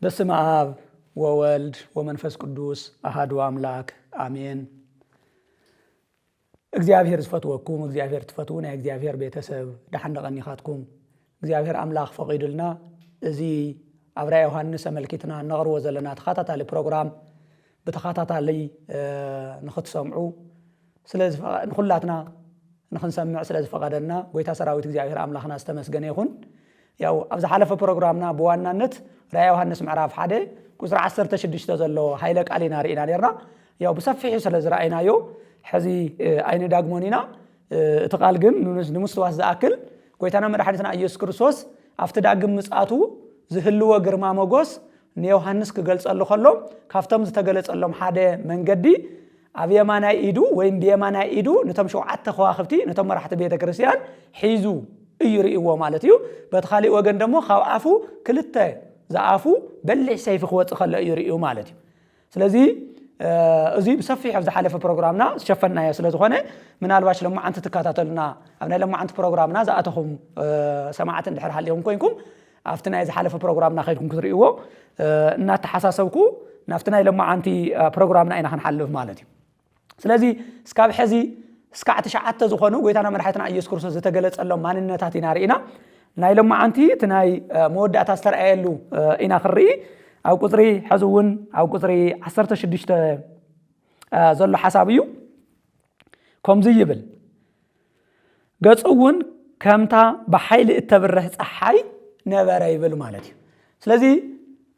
በስመ አብ ወወልድ ወመንፈስ ቅዱስ አሃዱ አምላክ አሜን። እግዚኣብሔር ዝፈትወኩም፣ እግዚኣብሔር ትፈትዉ፣ ናይ እግዚኣብሔር ቤተሰብ፣ ደሓን ደቐኒኻትኩም። እግዚኣብሔር ኣምላኽ ፈቒዱልና፣ እዚ ኣብ ራእየ ዮሃንስ ኣመልኪትና እነቕርቦ ዘለና ተኸታታሊ ፕሮግራም ብተኸታታሊ፣ እ፣ ንኽትሰምዑ ስለ ዝፈ-፣ ንኹላትና ንኽንሰምዕ ስለ ዝፈቐደልና፣ ጎይታ ሰራዊት እግዚኣብሔር ኣምላኽና ዝተመስገነ ይኹን። ያው ኣብ ዝሓለፈ ፕሮግራምና ብዋናነት ራእየ ዮሃንስ ምዕራፍ ሓደ ቁጽሪ ዓሰርተ ሽዱሽተ ዘሎ ሃይለ ቃል ኢና ርኢና ነርና። ያው ብሰፊሑ ስለ ዝረኣይናዮ፣ ሕዚ፣ እ፣ ኣይንዳግሞን ኢና። እ፣ እቲ ቃል ግን ንምስ-፣ ንምስትዋስ ዝኣክል፣ ጎይታና መድሓኒትና ኢየሱስ ክርስቶስ ኣብቲ ዳግም ምጽኣቱ ዝህልዎ ግርማ ሞጎስ ንዮሃንስ ክገልጸሉ ከሎ፣ ካብቶም ዝተገለጸሎም ሓደ መንገዲ፣ ኣብ የማናይ ኢዱ ወይም ብየማናይ ኢዱ ነቶም ሸውዓተ ከዋኽብቲ፣ ነቶም መራሕቲ ቤተ ክርስቲያን ሒዙ እዩ ርእይዎ ማለት እዩ። በቲ ካሊእ ወገን ደሞ ካብ ኣፉ ክልተ ዝኣፉ በሊሕ ሰይፊ ክወጽእ ከሎ እዩ ርእዩ ማለት እዩ። ስለዚ፣ እ፣ እዚ ብሰፊሕ ኣብ ዝሓለፈ ፕሮግራምና ዝሸፈንናዮ ስለ ዝኾነ፣ ምናልባሽ ለማዓንቲ ትከታተሉና፣ ኣብ ናይ ለማዓንቲ ፕሮግራምና ዝኣተኹም፣ እ፣ ሰማዕቲ እንድሕር ሃሊኹም ኮይንኩም፣ ኣብቲ ናይ ዝሓለፈ ፕሮግራምና ከይድኩም ክትርእይዎ፣ እ፣ እናተሓሳሰብኩ ናብቲ ናይ ለማዓንቲ፣ እ፣ ፕሮግራምና ኢና ክንሓልፍ ማለት እዩ። ስለዚ እስካብ ሕዚ እስካዕ ትሽዓተ ዝኾኑ ጎይታና መድሓኒትና ኢየሱስ ክርስቶስ ዝተገለጸሎም ማንነታት ኢና ርኢና። ናይ ለማዓንቲ እቲ ናይ፣ እ፣ መወዳእታ ዝተረኣየሉ፣ እ፣ ኢና ክንርኢ። ኣብ ቁጽሪ፣ ሕዚ እውን ኣብ ቁጽሪ ዓሰርተ ሽዱሽተ፣ እ፣ ዘሎ ሓሳብ እዩ። ከምዚ ይብል፣ ገጹ እውን ከምታ ብሓይሊ እተብርህ ጸሓይ ነበረ ይብል ማለት እዩ። ስለዚ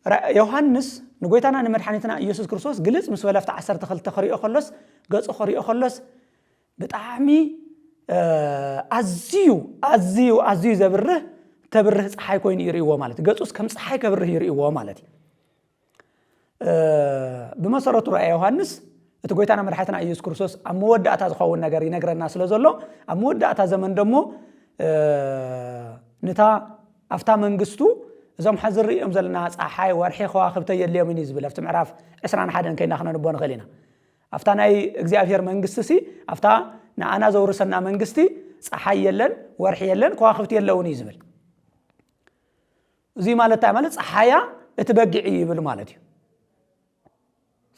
ራ-፣ ዮሃንስ ንጎይታና ንመድሓኒትና ኢየሱስ ክርስቶስ ግልጽ ምስ በለ ኣብቲ ዓሰርተ ክልተ ክሪኦ ከሎስ፣ ገጹ ክሪኦ ከሎስ ብጣዕሚ፣ እ፣ ኣዝዩ፣ ኣዝዩ፣ ኣዝዩ ዘብርህ፣ ተብርህ ጸሓይ ኮይኑ ይርእይዎ ማለት እዩ። ገጹስ ከም ጸሓይ ከብርህ ይርእይዎ ማለት እዩ። እ፣ ብመሰረቱ ራእየ ዮሃንስ እቲ ጎይታና መድሓኒትና ኢየሱስ ክርስቶስ ኣብ መወዳእታ ዝኸውን ነገር ይነግረና ስለ ዘሎ፣ ኣብ መወዳእታ ዘመን ደሞ፣ እ፣ ንታ ኣብታ መንግስቱ እዞም ሕዚ ንርእዮም ዘለና ጸሓይ፣ ወርሒ፣ ከዋኽብቲ የድልዮምን እዩ ዝብል፣ ኣብቲ ምዕራፍ ዕስራን ሓደን ከይና ክነንቦ ንኽእል ኢና። ኣብታ ናይ እግዚኣብሔር መንግስቲ ሲ፣ ኣብታ ንኣና ዘውርሰና መንግስቲ ጸሓይ የለን፣ ወርሒ የለን፣ ከዋኽብቲ የለውን እዩ ዝብል። እዚ ማለት እንታይ ማለት? ጸሓያ እቲ በጊዕ እዩ ይብል ማለት እዩ።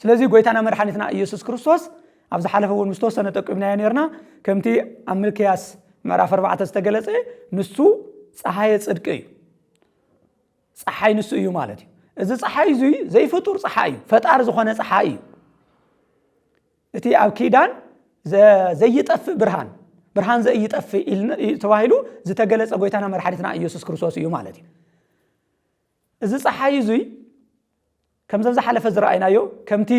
ስለዚ ጎይታና መድሓኒትና ኢየሱስ ክርስቶስ ኣብ ዝሓለፈ እውን ምስ ተወሰነ ጠቂምናዮ ነርና፣ ከምቲ ኣብ ምልክያስ ምዕራፍ ኣርባዕተ ዝተገለጸ፣ ንሱ ጸሓየ ጽድቂ እዩ። ጸሓይ ንሱ እዩ ማለት እዩ። እዚ ጸሓይ እዚ ዘይፍጡር ጸሓይ እዩ፣ ፈጣሪ ዝኾነ ጸሓይ እዩ። እቲ ኣብ ኪዳን ዘ-፣ ዘይጠፍእ ብርሃን፣ ብርሃን ዘይጠፍእ ኢልና፣ ተባሂሉ ዝተገለጸ ጎይታና መድሓኒትና ኢየሱስ ክርስቶስ እዩ ማለት እዩ። እዚ ጸሓይ እዚ ከምዚ ኣብ ዝሓለፈ ዝረኣይናዮ፣ ከምቲ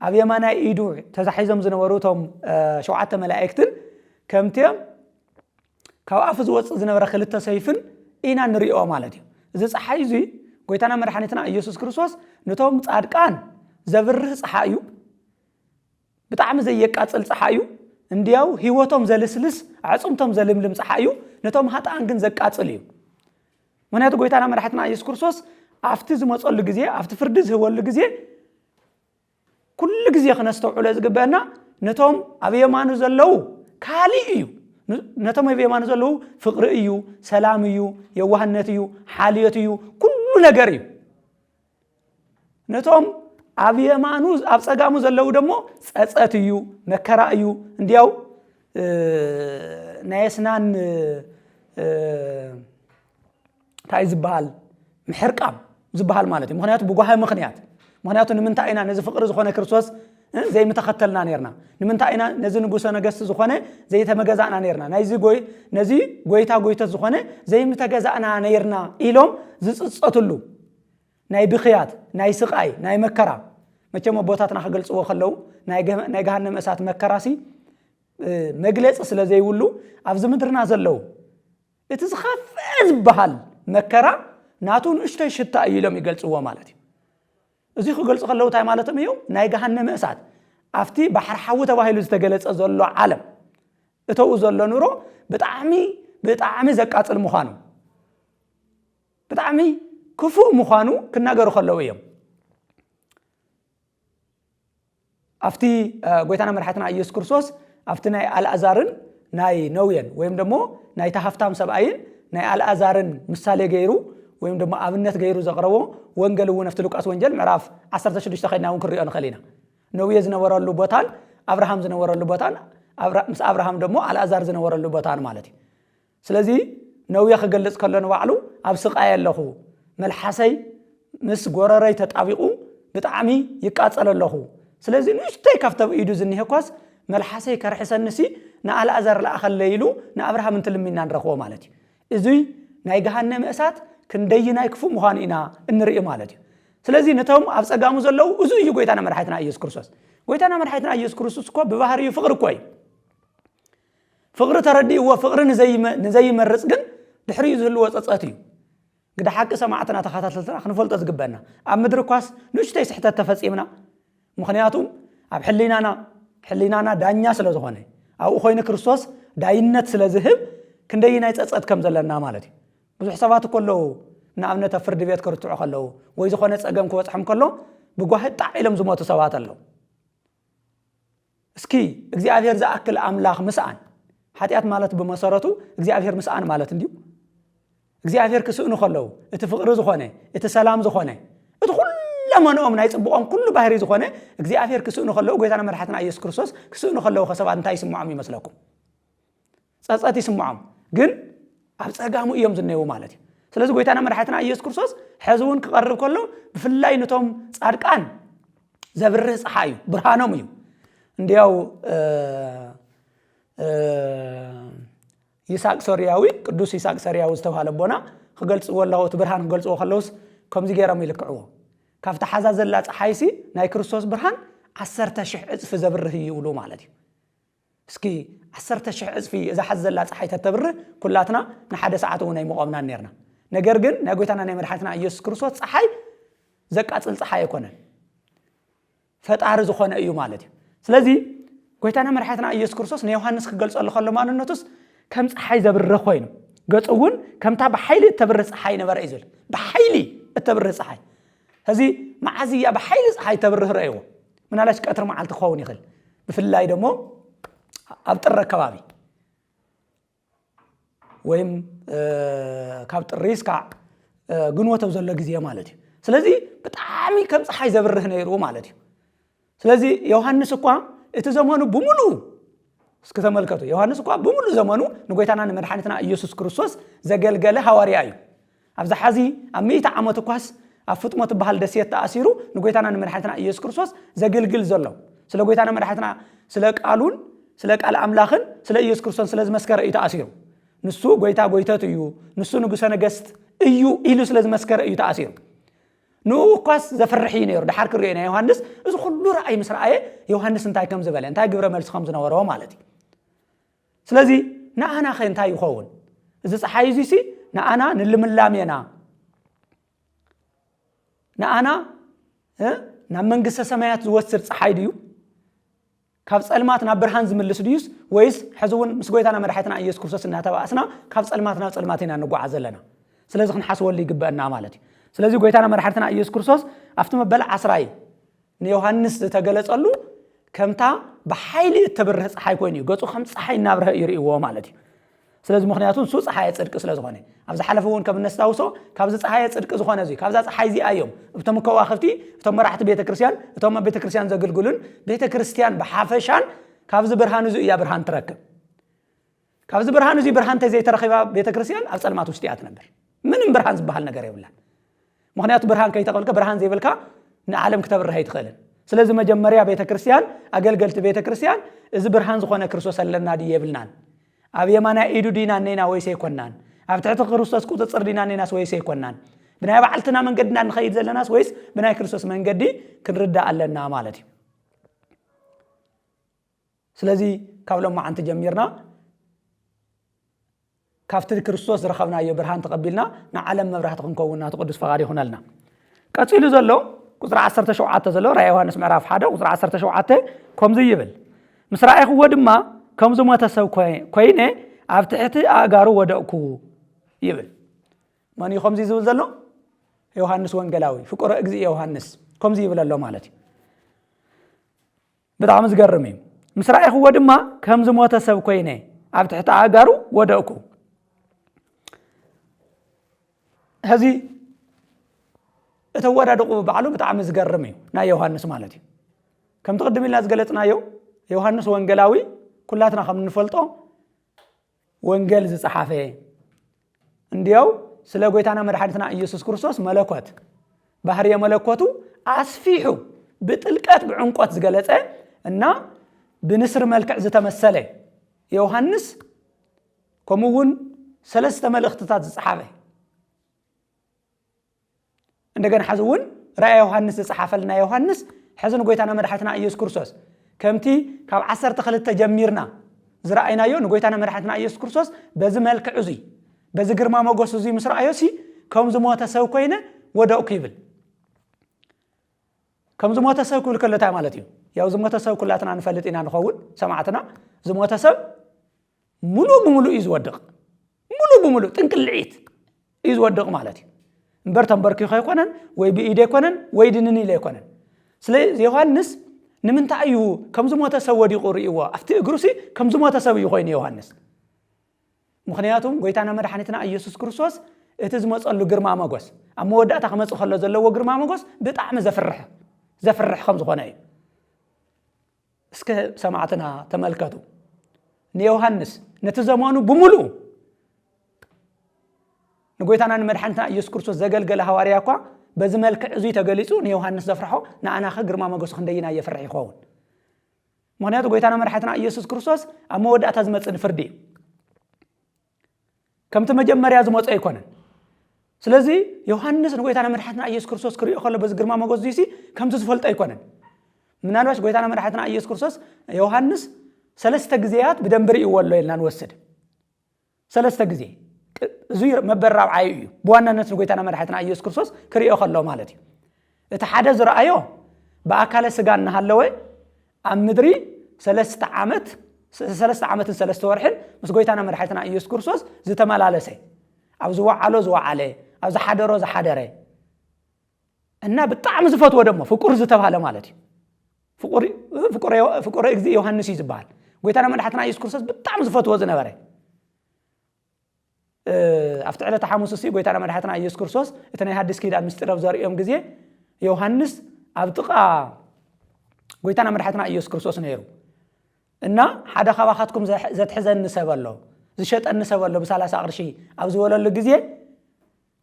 ኣብ የማናይ ኢዱ ተዛሒዞም ዝነበሩ እቶም፣ እ፣ ሸውዓተ መላእክትን ከምቲኦም ካብ ኣፉ ዝወጽእ ዝነበረ ክልተ ሰይፍን ኢና ንሪኦ ማለት እዩ። እዚ ጸሓይ እዚ ጎይታና መድሓኒትና ኢየሱስ ክርስቶስ ነቶም ጻድቃን ዘብርህ ጸሓይ እዩ። ብጣዕሚ ዘየቃጽል ጸሓይ እዩ። እንዲያው ህይወቶም ዘልስልስ፣ ኣዕጽምቶም ዘልምልም ጸሓይ እዩ። ነቶም ሃጥኣን ግን ዘቃጽል እዩ። ምኽንያቱ ጎይታና መድሓኒትና ኢየሱስ ክርስቶስ ኣብቲ ዝመጸሉ ግዜ፣ ኣብቲ ፍርዲ ዝህበሉ ግዜ፣ ኩሉ ግዜ ክነስተውዕሎ ዝግበአና፣ ነቶም ኣብ የማኑ ዘለዉ ካሊእ እዩ። ን-፣ ነቶም ኣብ የማኑ ዘለዉ ፍቕሪ እዩ፣ ሰላም እዩ፣ የዋህነት እዩ፣ ሓልዮት እዩ፣ ኩሉ ነገር እዩ። ነቶም ኣብ የማኑ፣ ኣብ ጸጋሙ ዘለዉ ደሞ ጸጸት እዩ፣ መከራ እዩ። እንዲያው፣ እ፣ ናይ ኣስናን፣ እ፣ እንታይ ዝበሃል? ምሕርቃም ዝበሃል ማለት እዩ። ምኽንያቱ ብጓሃ ምኽንያት። ምኽንያቱ ንምንታይ ኢና ነዚ ፍቕሪ ዝኾነ ክርስቶስ፣ እ፣ ዘይምተኸተልና ነርና? ንምንታይ ኢና ነዚ ንጉሰ ነገስት ዝኾነ ዘይተመገዛእና ነርና? ናይዚ ጎይ-፣ ነዚ ጎይታ ጎይቶት ዝኾነ ዘይምተገዛእና ነርና ኢሎም ዝጽጸትሉ ናይ ብኽያት፣ ናይ ስቓይ፣ ናይ መከራ። መቸም ኣቦታትና ክገልጽዎ ከለዉ ናይ ገ-፣ ናይ ገሃነመ እሳት መከራሲ፣ እ፣ መግለጺ ስለ ዘይብሉ ኣብዚ ምድርና ዘለዉ እቲ ዝኸፍአ ዝበሃል መከራ ናቱ ንእሽቶይ ሽታ እዩ ኢሎም ይገልጽዎ ማለት እዩ። እዚ ክገልጹ ከለዉ እንታይ ማለቶም እዩ? ናይ ገሃነመ እሳት ኣብቲ ባሕሪ ሓዊ ተባሂሉ ዝተገለጸ ዘሎ ዓለም እተኡ ዘሎ ኑሮ ብጣዕሚ፣ ብጣዕሚ ዘቃጽል ምዃኑ፣ ብጣዕሚ ክፉእ ምዃኑ ክናገሩ ከለዉ እዮም። ኣብቲ፣ እ፣ ጎይታና መድሓኒትና ኢየሱስ ክርስቶስ ኣብቲ ናይ ኣልኣዛርን ናይ ነውየን ወይም ደሞ ናይቲ ሃፍታም ሰብኣይን ናይ ኣልኣዛርን ምሳሌ ገይሩ ወይም ድማ ኣብነት ገይሩ ዘቕረቦ ወንጌል እውን ኣብቲ ሉቃስ ወንጌል ምዕራፍ ዓሰርተ ሽዱሽተ ከይድና እውን ክንሪኦ ንኽእል ኢና። ነውየ ዝነበረሉ ቦታን ኣብርሃም ዝነበረሉ ቦታን ኣብራ- ምስ ኣብርሃም ደግሞ ኣልኣዛር ዝነበረሉ ቦታን ማለት እዩ። ስለዚ ነውየ ክገልጽ ከሎ ንባዕሉ ኣብ ስቓይ ኣለኹ፣ መልሓሰይ ምስ ጎረረይ ተጣቢቑ ብጣዕሚ ይቃጸል ኣለኹ። ስለዚ ንእሽተይ ካብቲ ኣብ ኢዱ ዝኒሀ ኳስ መልሓሰይ ከርሕሰንሲ ንኣልኣዛር ለኣኸለይ ኢሉ ንኣብርሃም እንትልምና ንረኽቦ ማለት እዩ። እዙይ ናይ ገሃነመ እሳት ክንደይናይ ክፉእ ምዃኑ ኢና እንርኢ ማለት እዩ። ስለዚ ነቶም ኣብ ጸጋሙ ዘለዉ፣ እዚ እዩ ጎይታና መድሓኒትና ኢየሱስ ክርስቶስ። ጎይታና መድሓኒትና ኢየሱስ ክርስቶስ እኮ ብባህሪኡ ፍቕሪ እኮ እዩ። ፍቕሪ ተረዲእዎ፣ ፍቕሪ ንዘይመ- ንዘይመርጽ ግን ድሕሪኡ ዝህልዎ ጸጸት እዩ። ግደ ሓቂ ሰማዕትና ተኸታተልትና ክንፈልጦ ዝግበና፣ ኣብ ምድሪ እኳስ ንእሽተይ ስሕተት ተፈጺምና፣ ምኽንያቱ ኣብ ሕሊናና፣ ሕሊናና ዳኛ ስለ ዝኾነ፣ ኣብኡ ኮይኑ ክርስቶስ ዳይነት ስለ ዝህብ ክንደይናይ ጸጸት ከም ዘለና ማለት እዩ። ብዙሕ ሰባት እኮ ኣለዉ፣ ንኣብነት ኣብ ፍርዲ ቤት ክርትዑ ከለዉ ወይ ዝኾነ ጸገም ክበጽሖም ከሎ ብጓሂ ጣዕ ኢሎም ዝሞቱ ሰባት ኣለዉ። እስኪ እግዚኣብሔር ዝኣክል ኣምላኽ ምስኣን። ሓጢኣት ማለት ብመሰረቱ እግዚኣብሔር ምስኣን ማለት እንድዩ። እግዚኣብሔር ክስእኑ ከለዉ እቲ ፍቕሪ ዝኾነ፣ እቲ ሰላም ዝኾነ፣ እቲ ኩለመንኦም ናይ ጽቡቖም ኩሉ ባህሪ ዝኾነ እግዚኣብሔር ክስእኑ ከለዉ፣ ጎይታና መድሓትና ኢየሱስ ክርስቶስ ክስእኑ ከለዉ ከሰባት እንታይ ይስምዖም ይመስለኩም? ጸጸት ይስምዖም፣ ግን ኣብ ጸጋሙ እዮም ዝነይዉ ማለት እዩ። ስለዚ ጎይታና መድሓትና ኢየሱስ ክርስቶስ ሕዚ እውን ክቐርብ ከሎ ብፍላይ ነቶም ጻድቃን ዘብርህ ጸሓይ እዩ፣ ብርሃኖም እዩ። እንዲያው ይስሐቅ ሶርያዊ፣ ቅዱስ ይስሐቅ ሶርያዊ ዝተባሃለ ኣቦና ክገልጽዎ ኣለዉ፣ እቲ ብርሃን ክገልጽዎ ከለዉስ ከምዚ ገይሮም ይልክዕዎ። ካብቲ ሓዛ ዘላ ጸሓይሲ ናይ ክርስቶስ ብርሃን ዓሰርተ ሽሕ ዕጽፊ ዘብርህ እዩ ይብሉ ማለት እዩ። እስኪ ዓሰርተ ሽሕ ዕጽፊ እዛ ሓዚ ዘላ ጸሓይ ተተብርህ ኩላትና ንሓደ ሰዓት እውን ኣይምቆምናን ነርና። ነገር ግን ናይ ጎይታና ናይ መድሓኒትና ኢየሱስ ክርስቶስ ጸሓይ ዘቃጽል ጸሓይ ኣይኮነን። ፈጣሪ ዝኾነ እዩ ማለት እዩ። ስለዚ ጎይታና መድሓኒትና ኢየሱስ ክርስቶስ ንዮሃንስ ክገልጸሉ ከሎ ማንነቱስ ከም ጸሓይ ዘብርህ ኮይኑ፣ ገጹ እውን ከምታ ብሓይሊ እተብርህ ጸሓይ ነበረ እዩ ዝብል። ብሓይሊ እተብርህ ጸሓይ። ሕዚ መዓዝ እያ ብሓይሊ ጸሓይ ተብርህ ረእይዎ። ምናልባሽ ቀትሪ መዓልቲ ክኸውን ይኽእል። ብፍላይ ደሞ ኣብ ጥሪ ኣከባቢ ወይም ካብ ጥሪ እስካዕ ግንቦት ኣብ ዘሎ ግዜ ማለት እዩ። ስለዚ ብጣዕሚ ከም ፀሓይ ዘብርህ ነይሩ ማለት እዩ። ስለዚ ዮሃንስ እኳ እቲ ዘመኑ ብምሉኡ እስኪ ተመልከቱ፣ ዮሃንስ እኳ ብምሉእ ዘመኑ ንጎይታና ንመድሓኒትና ኢየሱስ ክርስቶስ ዘገልገለ ሃዋርያ እዩ። ኣብዚ ሓዚ ኣብ ሚእቲ ዓመት እኳስ ኣብ ፍጥሞ ትበሃል ደሴት ተኣሲሩ ንጎይታና ንመድሓኒትና ኢየሱስ ክርስቶስ ዘግልግል ዘሎ፣ ስለ ጎይታና መድሓኒትና፣ ስለ ቃሉን ስለ ቃል ኣምላኽን ስለ ኢየሱስ ክርስቶስን ስለ ዝመስከረ እዩ ተኣሲሩ። ንሱ ጎይታ ጎይተት እዩ፣ ንሱ ንጉሰ ነገስት እዩ ኢሉ ስለ ዝመስከረ እዩ ተኣሲሩ። ንኡ እኳስ ዘፍርሕ እዩ ነይሩ። ድሓር ክርእዮ ኢና ዮሃንስ፣ እዚ ኩሉ ረኣይ ምስ ረኣየ ዮሃንስ እንታይ ከም ዝበለ፣ እንታይ ግብረ መልሲ ከም ዝነበሮ ማለት እዩ። ስለዚ ንኣና ኸ እንታይ ይኸውን? እዚ ፀሓይ እዙይሲ ንኣና ንልምላሜና፣ ንኣና ናብ መንግስተ ሰማያት ዝወስድ ፀሓይ ድዩ? ካብ ፀልማት ናብ ብርሃን ዝምልስ ድዩስ? ወይስ ሕዚ እውን ምስ ጎይታና መድሓኒትና ኢየሱስ ክርስቶስ እናተባእስና ካብ ፀልማት ናብ ፀልማት ኢና እንጓዓዝ ዘለና? ስለዚ ክንሓስበሉ ይግበአና ማለት እዩ። ስለዚ ጎይታና መድሓኒትና ኢየሱስ ክርስቶስ ኣብቲ መበል ዓስራይ ንዮሃንስ ዝተገለጸሉ ከምታ ብሓይሊ እተብርህ ፀሓይ ኮይኑ እዩ። ገጹ ከም ፀሓይ እናብርሀ እዩ ርእይዎ ማለት እዩ። ስለዚ ምኽንያቱ ንሱ ፀሓየ ጽድቂ ስለ ዝኾነ፣ ኣብ ዝሓለፈ እውን ከም እነስታውሶ ካብዚ ፀሓየ ጽድቂ ዝኾነ እዚ፣ ካብዛ ፀሓይ እዚኣ እዮም እቶም ከዋኽብቲ፣ እቶም መራሕቲ ቤተ ክርስቲያን፣ እቶም ኣብ ቤተ ክርስቲያን ዘግልግሉን ቤተ ክርስቲያን ብሓፈሻን ካብዚ ብርሃን እዚ እያ ብርሃን ትረክብ። ካብዚ ብርሃን እዚ ብርሃን እንተዘይተረኺባ ቤተ ክርስቲያን ኣብ ጸልማት ውሽጢ እያ ትነብር። ምንም ብርሃን ዝበሃል ነገር የብላን። ምኽንያቱ ብርሃን ከይተቐብልካ፣ ብርሃን ዘይብልካ ንዓለም ክተብርህ ኣይትኽእልን። ስለዚ መጀመርያ ቤተ ክርስቲያን፣ ኣገልገልቲ ቤተ ክርስቲያን እዚ ብርሃን ዝኾነ ክርስቶስ ኣለና ድዩ የብልናን? ኣብ የማናይ ኢዱ ዲና እኔና ወይስ ኣይኮናን? ኣብ ትሕቲ ክርስቶስ ቁጽጽር ዲና እኔናስ ወይስ ኣይኮናን? ብናይ ባዕልትና መንገድና ንኸይድ ዘለናስ ወይስ ብናይ ክርስቶስ መንገዲ ክንርዳእ ኣለና ማለት እዩ። ስለዚ ካብ ሎማዓንቲ ጀሚርና ካብቲ ክርስቶስ ዝረኸብናዮ ብርሃን ተቐቢልና ንዓለም መብራህቲ ክንከውን ናቱ ቅዱስ ፈቓድ ይኹነልና። ቀጺሉ ዘሎ ቁጽሪ ዓሰርተ ሸውዓተ ዘሎ ራእየ ዮሃንስ ምዕራፍ ሓደ ቁጽሪ ዓሰርተ ሸውዓተ ከምዚ ይብል፣ ምስ ረኣይኽዎ ድማ ከም ዝሞተ ሰብ ኮይ- ኮይነ ኣብ ትሕቲ ኣእጋሩ ወደቕኩ ይብል። መን እዩ ከምዚ ዝብል ዘሎ? ዮሃንስ ወንጌላዊ፣ ፍቁረ እግዚእ ዮሃንስ ከምዚ ይብል ኣሎ ማለት እዩ። ብጣዕሚ ዝገርም እዩ። ምስ ረኣይኽዎ ድማ ከም ዝሞተ ሰብ ኮይነ ኣብ ትሕቲ ኣእጋሩ ወደቕኩ። ሕዚ እቲ ኣወዳድቑ ባዕሉ ብጣዕሚ ዝገርም እዩ፣ ናይ ዮሃንስ ማለት እዩ። ከምቲ ቅድም ኢልና ዝገለጽናዮ፣ ዮሃንስ ወንጌላዊ ኩላትና ከም እንፈልጦ ወንጌል ዝጸሓፈ፣ እንዲያው ስለ ጎይታና መድሓኒትና ኢየሱስ ክርስቶስ መለኮት፣ ባህርየ መለኮቱ ኣስፊሑ ብጥልቀት ብዕምቆት ዝገለጸ እና ብንስር መልክዕ ዝተመሰለ ዮሃንስ፣ ከምኡ እውን ሰለስተ መልእኽትታት ዝጸሓፈ፣ እንደገና ሕዚ እውን ራእየ ዮሃንስ ዝጸሓፈልና ዮሃንስ፣ ሕዚ ንጎይታና መድሓኒትና ኢየሱስ ክርስቶስ ከምቲ ካብ ዓሰርተ ክልተ ጀሚርና ዝረኣይናዮ፣ ንጎይታና መድሓኒትና ኢየሱስ ክርስቶስ በዚ መልክዕ እዙይ፣ በዚ ግርማ ሞገስ እዙይ ምስ ረኣዮ ሲ፣ ከም ዝሞተ ሰብ ኮይነ ወደቕኩ ይብል። ከም ዝሞተ ሰብ ክብል ከሎ እንታይ ማለት እዩ? ያው ዝሞተ ሰብ ኩላትና ንፈልጥ ኢና ንኸውን፣ ሰማዕትና። ዝሞተ ሰብ ሙሉእ ብሙሉእ እዩ ዝወድቕ። ሙሉእ ብሙሉእ ጥንቅልዒት እዩ ዝወድቕ ማለት እዩ። እምበር ተንበርኪኹ ኣይኮነን፣ ወይ ብኢድ ኣይኮነን፣ ወይ ድንን ኢለ ኣይኮነን። ስለዚ ዮሃንስ ንምንታይ እዩ ከም ዝሞተ ሰብ ወዲቑ ርእይዎ? ኣብቲ እግሩሲ ከም ዝሞተ ሰብ እዩ ኮይኑ ዮሃንስ። ምኽንያቱም ጎይታና መድሓኒትና ኢየሱስ ክርስቶስ እቲ ዝመጸሉ ግርማ ሞገስ፣ ኣብ መወዳእታ ክመጽእ ከሎ ዘለዎ ግርማ ሞገስ ብጣዕሚ ዘፍርሕ፣ ዘፍርሕ ከም ዝኾነ እዩ። እስከ ሰማዕትና ተመልከቱ። ንዮሃንስ ነቲ ዘመኑ ብምሉኡ ንጎይታና ንመድሓኒትና ኢየሱስ ክርስቶስ ዘገልገለ ሃዋርያ እኳ በዚ መልክዕ እዙይ ተገሊጹ ንዮሃንስ ዘፍርሖ፣ ንኣናኸ ግርማ ሞገሱ ክንደይና የፍርሕ ይኸውን? ምኽንያቱ ጎይታና መድሓኒትና ኢየሱስ ክርስቶስ ኣብ መወዳእታ ዝመጽእ ንፍርዲ እዩ። ከምቲ መጀመርያ ዝመጾ ኣይኮነን። ስለዚ ዮሃንስ ንጎይታና መድሓኒትና ኢየሱስ ክርስቶስ ክሪኦ ከሎ በዚ ግርማ ሞገስ እዙይ ሲ ከምቲ ዝፈልጦ ኣይኮነን። ምናልባሽ ጎይታና መድሓኒትና ኢየሱስ ክርስቶስ ዮሃንስ ሰለስተ ግዜያት ብደንቢ ርእይዎ ኣሎ ኢልና ንወስድ። ሰለስተ ግዜ። ቅ-፣ እዙይ መበል ራብዓዩ እዩ። ብዋናነት ንጎይታና መድሓኒትና ኢየሱስ ክርስቶስ ክሪኦ ከሎ ማለት እዩ። እቲ ሓደ ዝረኣዮ ብኣካለ ስጋ እናሃለወ ኣብ ምድሪ ሰለስተ ዓመት፣ ሰለስተ ዓመትን ሰለስተ ወርሕን ምስ ጎይታና መድሓኒትና ኢየሱስ ክርስቶስ ዝተመላለሰ፣ ኣብ ዝወዓሎ ዝወዓለ፣ ኣብ ዝሓደሮ ዝሓደረ እና ብጣዕሚ ዝፈትዎ ደሞ ፍቁር ዝተባሃለ ማለት እዩ። ፍቁር፣ ፍቁረ፣ ፍቁረ እግዚእ ዮሃንስ እዩ ዝበሃል። ጎይታና መድሓኒትና ኢየሱስ ክርስቶስ ብጣዕሚ ዝፈትዎ ዝነበረ። እ፣ ኣብቲ ዕለተ ሓሙስ እሲ ጎይታና መድሓኒትና ኢየሱስ ክርስቶስ እቲ ናይ ሓድሽ ኪዳን ምስጢር ኣብ ዘርእዮም ግዜ ዮሃንስ ኣብ ጥቓ ጎይታና መድሓኒትና ኢየሱስ ክርስቶስ ነይሩ። እና ሓደ ካባኻትኩም ዘሕ-፣ ዘትሕዘኒ ሰብ ኣሎ፣ ዝሸጠኒ ሰብ ኣሎ ብሳላሳ ቅርሺ ኣብ ዝበለሉ ግዜ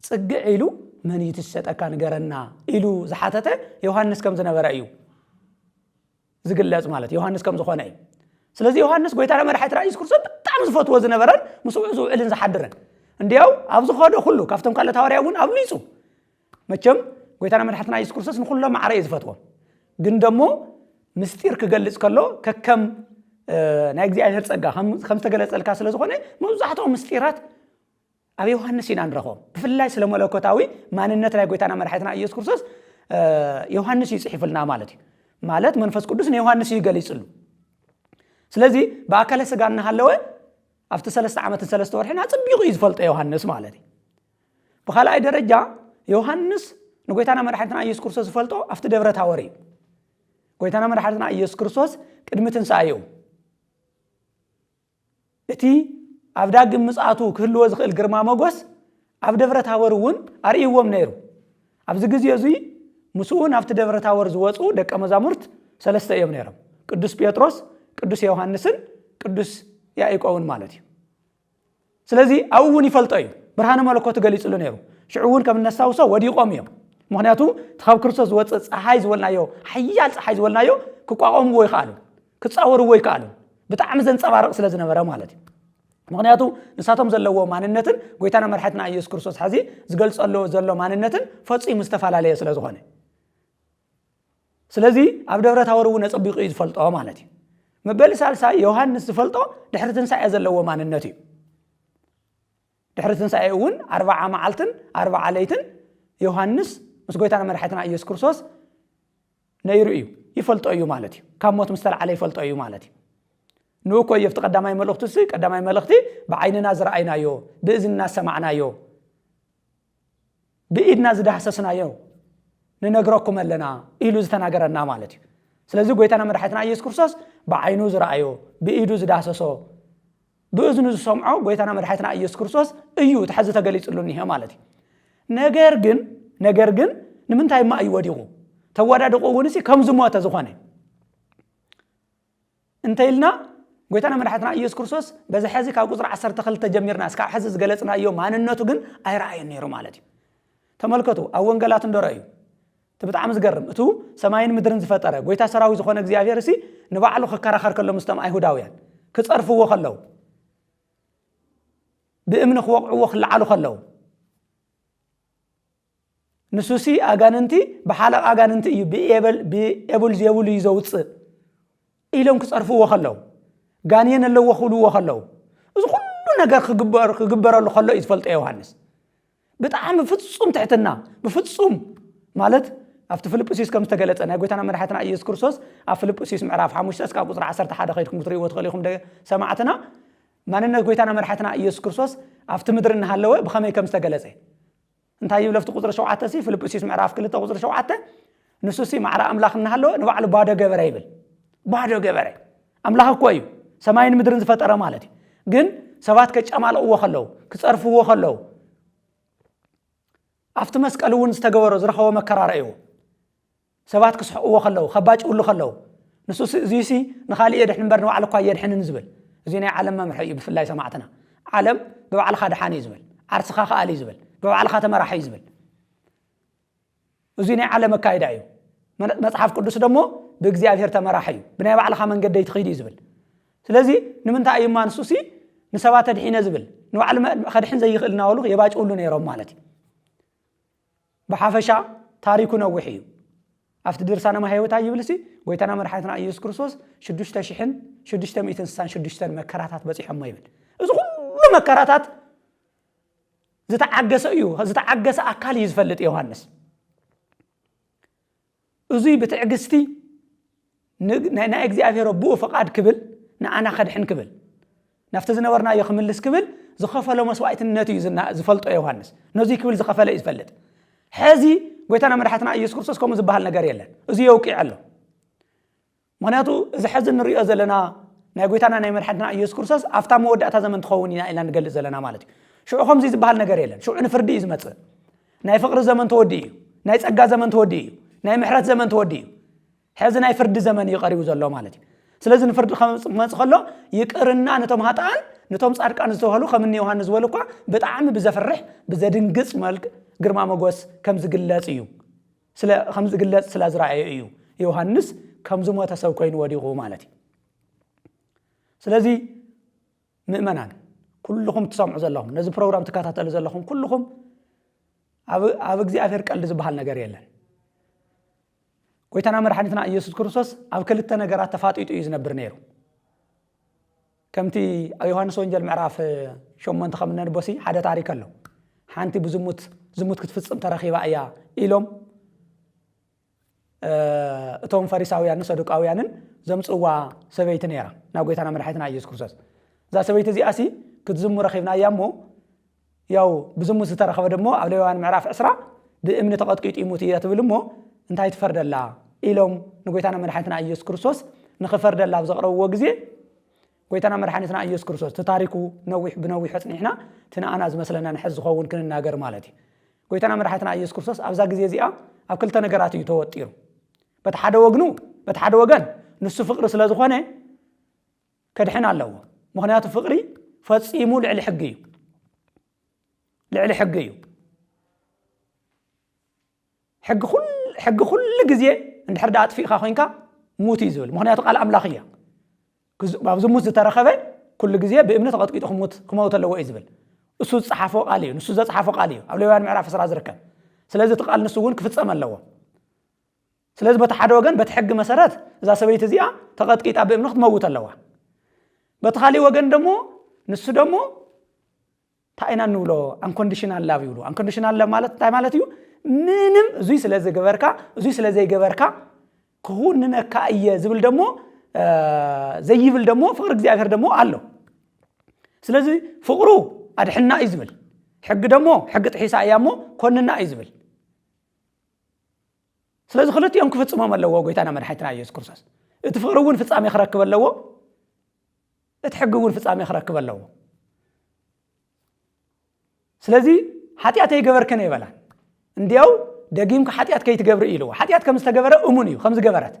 ጽግዕ ኢሉ፣ "መን እዩ እቲ ዝሸጠካ ንገረና?" ኢሉ ዝሓተተ ዮሃንስ ከም ዝነበረ እዩ ዝግለጽ ማለት ዮሃንስ ከም ዝኾነ እዩ። ስለዚ ዮሃንስ ጎይታና መድሓኒትና ኢየሱስ ክርስቶስ ብጣዕሚ ዝፈትዎ ዝነበረን ምስኡ ዝውዕልን ዝሓድርን፣ እንዲያው ኣብ ዝኾዶ ኩሉ ካብቶም ካልኦት ሃዋርያ እውን ኣብሊጹ። መቸም ጎይታና መድሓኒትና ኢየሱስ ክርስቶስ ንኩሎም ማዕረ እዩ ዝፈትዎም። ግን ደሞ ምስጢር ክገልጽ ከሎ ከከም፣ እ፣ ናይ እግዚኣብሔር ጸጋ ከም፣ ከም ዝተገለጸልካ ስለ ዝኾነ መብዛሕትኦም ምስጢራት ኣብ ዮሃንስ ኢና ንረኽቦም። ብፍላይ ስለ መለኮታዊ ማንነት ናይ ጎይታና መድሓኒትና ኢየሱስ ክርስቶስ፣ እ፣ ዮሃንስ እዩ ጽሒፉልና ማለት እዩ። ማለት መንፈስ ቅዱስ ንዮሃንስ እዩ ገሊጽሉ። ስለዚ ብኣካለ ስጋ እናሃለወ ኣብቲ ሰለስተ ዓመትን ሰለስተ ወርሕን ኣጸቢቑ እዩ ዝፈልጦ ዮሃንስ ማለት እዩ። ብኻልኣይ ደረጃ ዮሃንስ ንጎይታና መድሓኒትና ኢየሱስ ክርስቶስ ዝፈልጦ ኣብቲ ደብረ ታቦር እዩ። ጎይታና መድሓኒትና ኢየሱስ ክርስቶስ ቅድሚ ትንሳኤኡ እቲ ኣብ ዳግም ምጽኣቱ ክህልዎ ዝኽእል ግርማ ሞገስ ኣብ ደብረ ታቦር እውን ኣርእይዎም ነይሩ። ኣብዚ ግዜ እዙይ ምስኡ ናብቲ ደብረ ታቦር ዝወፁ ደቀ መዛሙርት ሰለስተ እዮም ነይሮም። ቅዱስ ጴጥሮስ፣ ቅዱስ ዮሃንስን ቅዱስ ያዕቆብን ማለት እዩ። ስለዚ ኣብኡ እውን ይፈልጦ እዩ። ብርሃነ መለኮት ገሊጽሉ ነይሩ። ሽዑ እውን ከም እነስታውሶ ወዲቖም እዮም። ምኽንያቱ እቲ ካብ ክርስቶስ ዝወፅእ ፀሓይ ዝበልናዮ፣ ሓያል ፀሓይ ዝበልናዮ ክቋቋምዎ ይኽኣሉ፣ ክፃወርዎ ይክኣሉ። ብጣዕሚ ዘንፀባርቕ ስለ ዝነበረ ማለት እዩ። ምኽንያቱ ንሳቶም ዘለዎ ማንነትን ጎይታና መድሓኒትና ኢየሱስ ክርስቶስ ሕዚ ዝገልጸሉ ዘሎ ማንነትን ፈጺሙ ዝተፈላለየ ስለ ዝኾነ። ስለዚ ኣብ ደብረ ታቦር እውን ኣጸቢቑ እዩ ዝፈልጦ ማለት እዩ። መበል ሳልሳይ ዮሃንስ ዝፈልጦ ድሕሪ ትንሳኤ ዘለዎ ማንነት እዩ። ድሕሪ ትንሳኤ እውን ኣርብዓ መዓልትን ኣርብዓ ለይትን ዮሃንስ ምስ ጎይታና መድሓኒትና ኢየሱስ ክርስቶስ ነይሩ እዩ፣ ይፈልጦ እዩ ማለት እዩ። ካብ ሞት ምስ ተላዕለ ይፈልጦ እዩ ማለት እዩ። ንኡ እኮ እዩ ኣብቲ ቀዳማይ መልእኽቱ ሲ፣ ቀዳማይ መልእኽቲ ብዓይንና ዝረኣይናዮ፣ ብእዝንና ዝሰማዕናዮ፣ ብኢድና ዝዳህሰስናዮ ንነግረኩም ኣለና ኢሉ ዝተናገረና ማለት እዩ። ስለዚ ጎይታና መድሓኒትና ኢየሱስ ክርስቶስ ብዓይኑ ዝረኣዮ፣ ብኢዱ ዝዳህሰሶ፣ ብእዝኑ ዝሰምዖ ጎይታና መድሓኒትና ኢየሱስ ክርስቶስ እዩ እቲ ሕዚ ተገሊጽሉ እኒሀ ማለት እዩ። ነገር ግን ነገር ግን ንምንታይ እማ እዩ ወዲቑ? ተወዳድቑ እውን ሲ ከም ዝሞተ ዝኾነ እንተ ኢልና፣ ጎይታና መድሓትና ኢየሱስ ክርስቶስ በዚ ሕዚ ካብ ቁፅሪ ዓሰርተ ክልተ ጀሚርና እስካብ ሕዚ ዝገለፅናዮ ማንነቱ ግን ኣይረኣየን ነይሩ ማለት እዩ። ተመልከቱ፣ ኣብ ወንጌላት እንዶ ረእዩ። እቲ ብጣዕሚ ዝገርም፣ እቱ ሰማይን ምድርን ዝፈጠረ ጎይታ ሰራዊት ዝኾነ እግዚኣብሔር ሲ ንባዕሉ ክከራኸር ከሎ ምስቶም ኣይሁዳውያን ክፀርፍዎ ከለዉ፣ ብእምኒ ክወቕዕዎ ክለዓሉ ከለዉ፣ ንሱሲ ኣጋንንቲ ብሓለቕ ኣጋንንቲ እዩ፣ ብኤበል ብኤቡል ዜቡል እዩ ዘውፅእ ኢሎም ክፀርፍዎ ከለዉ፣ ጋንየን ኣለዎ ክብልዎ ከለዉ፣ እዚ ኩሉ ነገር ክግበር ክግበረሉ ከሎ እዩ ዝፈልጦ ዮሃንስ። ብጣዕሚ ፍጹም ትሕትና፣ ብፍጹም ማለት ኣብቲ ፊልጵስዩስ ከም ዝተገለጸ፣ ናይ ጎይታና መድሓትና ኢየሱስ ክርስቶስ ኣብ ፊልጵስዩስ ምዕራፍ ሓሙሽተ እስካብ ቁጽሪ ዓሰርተ ሓደ ከይድኩም ክትርእይዎ ትኽእሉ ኢኹም። ደ ሰማዕትና፣ ማንነት ጎይታና መድሓትና ኢየሱስ ክርስቶስ ኣብቲ ምድሪ እናሃለወ ብኸመይ ከም ዝተገለጸ። እንታይ ይብል ኣብቲ ቁጽሪ ሸውዓተ ሲ? ፊልጵስዩስ ምዕራፍ ክልተ ቁጽሪ ሸውዓተ፣ ንሱ ሲ ማዕረ ኣምላኽ እናሃለወ ንባዕሉ ባዶ ገበረ ይብል። ባዶ ገበረ። ኣምላኽ እኮ እዩ ሰማይን ምድርን ዝፈጠረ ማለት እዩ። ግን ሰባት ከጫማልቕዎ ከለዉ፣ ክጸርፍዎ ከለዉ፣ ኣብቲ መስቀል እውን ዝተገበሮ ዝረኸቦ መከራ ረእይዎ። ሰባት ክስሕቕዎ ከለዉ፣ ከባጭውሉ ከለዉ፣ ንሱ ሲ- እዙይ ሲ ንኻልእ የድሕን እምበር ንባዕሉ እኳ የድሕንን ዝብል። እዚ ናይ ዓለም መምርሒ እዩ። ብፍላይ ሰማዕትና፣ ዓለም ብባዕልኻ ደሓን እዩ ዝብል፣ ዓርስኻ ክኣል እዩ ዝብል፣ ብባዕልኻ ተመራሕ እዩ ዝብል። እዚ ናይ ዓለም ኣካይዳ እዩ። መ- መጽሓፍ ቅዱስ ደሞ ብእግዚኣብሔር ተመራሕ እዩ፣ ብናይ ባዕልኻ መንገዲ ኣይትኸይድ እዩ ዝብል። ስለዚ ንምንታይ እዩማ ንሱ ሲ ንሰባት ተድሒነ ዝብል? ንባዕሉ መ- ከድሕን ዘይኽእል እናበሉ የባጭውሉ ነይሮም ማለት እዩ። ብሓፈሻ ታሪኩ ነዊሕ እዩ። ኣብቲ ድርሳነ ማሕየውታ ይብል ሲ ጎይታና መድሓኒትና ኢየሱስ ክርስቶስ ሽዱሽተ ሽሕን ሽዱሽተ ሚእትን ስሳን ሽዱሽተን መከራታት በፂሖሞ ይብል። እዚ ኩሉ መከራታት ዝተዓገሰ እዩ። ዝተዓገሰ ኣካል እዩ ዝፈልጥ ዮሃንስ። እዙይ ብትዕግስቲ ን- ናይ ናይ እግዚኣብሔር ኣቦኡ ፍቓድ ክብል፣ ንኣና ከድሕን ክብል፣ ናብቲ ዝነበርናዮ ክምልስ ክብል ዝኸፈሎ መስዋዕትነት እዩ ዝና- ዝፈልጦ ዮሃንስ። ነዙይ ክብል ዝኸፈለ እዩ ዝፈልጥ። ሕዚ ጎይታና መድሓትና ኢየሱስ ክርስቶስ ከምኡ ዝበሃል ነገር የለን። እዚ የውቂዕ ኣሎ። ምክንያቱ እዚ ሕዚ ንሪኦ ዘለና ናይ ጎይታና ናይ መድሓትና ኢየሱስ ክርስቶስ ኣብታ መወዳእታ ዘመን ትኸውን ኢና ኢልና ንገልጽ ዘለና ማለት እዩ። ሽዑ ከምዚ ዝበሃል ነገር የለን። ሽዑ ንፍርዲ እዩ ዝመጽእ። ናይ ፍቕሪ ዘመን ተወዲኡ እዩ። ናይ ጸጋ ዘመን ተወዲኡ እዩ። ናይ ምሕረት ዘመን ተወዲኡ እዩ። ሕዚ ናይ ፍርዲ ዘመን እዩ ቀሪቡ ዘሎ ማለት እዩ። ስለዚ ንፍርዲ ክመጽእ ከሎ ይቅርና ነቶም ሃጣን ነቶም ጻድቃን ዝተባህሉ ከም እኒ ዮሃንስ ዝበሉ እኳ ብጣዕሚ ብዘፍርሕ ብዘድንግጽ መልክ ግርማ መጎስ ከም ዝግለጽ እዩ። ስለ ከም ዝግለጽ ስለ ዝረኣየ እዩ ዮሃንስ ከም ዝሞተ ሰብ ኮይኑ ወዲቑ ማለት እዩ። ስለዚ ምእመናን ኩልኹም ትሰምዑ ዘለኹም፣ ነዚ ፕሮግራም ትከታተሉ ዘለኹም ኩልኹም ኣብ ኣብ እግዚኣብሔር ቀልዲ ዝበሃል ነገር የለን። ጎይታና መድሓኒትና ኢየሱስ ክርስቶስ ኣብ ክልተ ነገራት ተፋጢጡ እዩ ዝነብር ነይሩ። ከምቲ ኣብ ዮሃንስ ወንጀል ምዕራፍ ሸሞንተ ከም እነንቦሲ ሓደ ታሪክ ኣሎ። ሓንቲ ብዝሙት ዝሙት ክትፍጽም ተረኺባ እያ ኢሎም እቶም ፈሪሳውያንን ሰዱቃውያንን ዘምፅዋ ሰበይቲ ነይራ ናብ ጎይታና መድሓኒትና ኢየሱስ ክርስቶስ። እዛ ሰበይቲ እዚኣ ሲ ክትዝሙ ረኺብናያ እሞ ያው ብዝሙት ዝተረኸበ ደሞ ኣብ ሌዋውያን ምዕራፍ ዕስራ ብእምኒ ተቐጥቂጡ ይሙት እያ ትብል እሞ እንታይ ትፈርደላ ኢሎም ንጎይታና መድሓኒትና ኢየሱስ ክርስቶስ ንኽፈርደላ ኣብ ዘቕረብዎ ግዜ ጎይታና መድሓኒትና ኢየሱስ ክርስቶስ እቲ ታሪኩ ነዊሕ ብነዊሕ ኣፅኒሕና እቲ ንኣና ዝመስለና ንሕዝ ዝኸውን ክንናገር ማለት እዩ። ጎይታና መድሓኒትና ኢየሱስ ክርስቶስ ኣብዛ ግዜ እዚኣ ኣብ ክልተ ነገራት እዩ ተወጢሩ። በቲ ሓደ ወግኑ በቲ ሓደ ወገን ንሱ ፍቕሪ ስለ ዝኾነ ከድሕን ኣለዎ። ምክንያቱ ፍቕሪ ፈጺሙ ልዕሊ ሕጊ እዩ። ልዕሊ ሕጊ እዩ። ሕጊ ኩል- ሕጊ ኩሉ ግዜ እንድሕር ዳ ኣጥፊእካ ኮይንካ ሙት እዩ ዝብል። ምክንያቱ ቃል ኣምላኽ እያ። ክዝ- ኣብ ዝሙት ዝተረኸበ ኩሉ ግዜ ብእምኒ ተቐጥቂጡ ክሙት ክመውት ኣለዎ እዩ ዝብል። እሱ ዝፀሓፎ ቃል እዩ። ንሱ ዘፅሓፎ ቃል እዩ ኣብ ሌዋውያን ምዕራፍ ዕስራ ዝርከብ። ስለዚ እቲ ቃል ንሱ እውን ክፍፀም ኣለዎ። ስለዚ በቲ ሓደ ወገን በቲ ሕጊ መሰረት እዛ ሰበይቲ እዚኣ ተቐጥቂጣ ብእምኒ ክትመውት ኣለዋ። በቲ ካሊእ ወገን ደሞ ንሱ ደሞ እንታይ ኢና እንብሎ? ኣንኮንዲሽናል ላቭ ይብሉ። ኣንኮንዲሽናል ላቭ ማለት እንታይ ማለት እዩ? ምንም እዙይ ስለ ዝገበርካ እዙይ ስለ ዘይገበርካ ክኹንነካ እየ ዝብል ደሞ ዘይብል ደሞ ፍቕሪ እግዚኣብሔር ደሞ ኣሎ። ስለዚ ፍቕሩ ኣድሕና እዩ ዝብል፣ ሕጊ ደሞ ሕጊ ጥሒሳ እያ እሞ ኮንና እዩ ዝብል። ስለዚ ክልቲኦም ክፍፅሞም ኣለዎ ጎይታና መድሓኒትና ኢየሱስ ክርስቶስ። እቲ ፍቕሪ እውን ፍፃሜ ክረክብ ኣለዎ፣ እቲ ሕጊ እውን ፍፃሜ ክረክብ ኣለዎ። ስለዚ ሓጢኣት ኣይገበርክን ኣይበላን። እንዲያው ደጊምካ ሓጢኣት ከይትገብሪ ኢልዎ። ሓጢኣት ከም ዝተገበረ እሙን እዩ፣ ከም ዝገበረት፣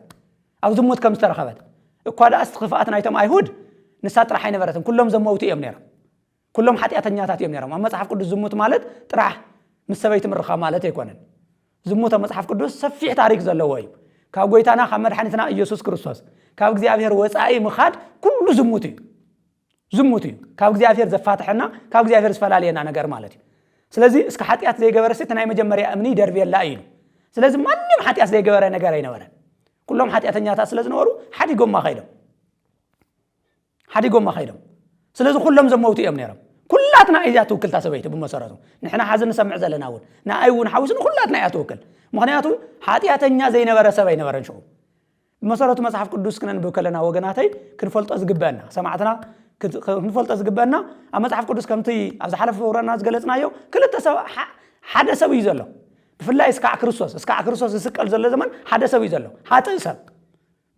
ኣብ ዝሙት ከም ዝተረኸበት። እኳ ደኣስ እቲ ክፍኣት ናይቶም ኣይሁድ ንሳ ጥራሕ ኣይነበረትን፣ ኩሎም ዘመውቲ እዮም ነይሮም። ኩሎም ሓጢኣተኛታት እዮም ነይሮም። ኣብ መጽሓፍ ቅዱስ ዝሙት ማለት ጥራሕ ምስ ሰበይቲ ምርኻብ ማለት ኣይኮነን። ዝሙት ኣብ መጽሓፍ ቅዱስ ሰፊሕ ታሪክ ዘለዎ እዩ። ካብ ጎይታና ካብ መድሓኒትና ኢየሱስ ክርስቶስ ካብ እግዚኣብሔር ወጻኢ ምኻድ ኩሉ ዝሙት እዩ። ዝሙት እዩ ካብ እግዚኣብሔር ዘፋትሐና፣ ካብ እግዚኣብሔር ዝፈላልየና ነገር ማለት እዩ። ስለዚ እስከ ሓጢኣት ዘይገበረ እቲ ናይ መጀመርያ እምኒ ይደርብየላ እዩ ኢሉ። ስለዚ ማንም ሓጢኣት ዘይገበረ ነገር ኣይነበረን። ኩሎም ሓጢኣተኛታት ስለ ዝነበሩ ሓዲጎማ ከይዶም ሓዲጎማ ከይዶም። ስለዚ ኩሎም ዘመውቲ እዮም ነይሮም። ኩላትና እያ ትውክልታ ሰበይቲ ብመሰረቱ። ንሕና ሓዚ ንሰምዕ ዘለና እውን ንኣይ እውን ሓዊሱ ንኩላትና እያ ትውክል። ምክንያቱ ሓጢኣተኛ ዘይነበረ ሰብ ኣይነበረን ሽዑ። ብመሰረቱ መጽሓፍ ቅዱስ ክነንብብ ከለና ወገናተይ ክንፈልጦ ዝግበአና፣ ሰማዕትና ክንፈልጦ ዝግበአና፣ ኣብ መጽሓፍ ቅዱስ ከምቲ ኣብ ዝሓለፈ ፍቕረና ዝገለጽናዮ ክልተ ሰብ፣ ሓደ ሰብ እዩ ዘሎ። ብፍላይ እስካዕ ክርስቶስ እስካዕ ክርስቶስ ዝስቀል ዘሎ ዘመን ሓደ ሰብ እዩ ዘሎ፣ ሓጥእ ሰብ፣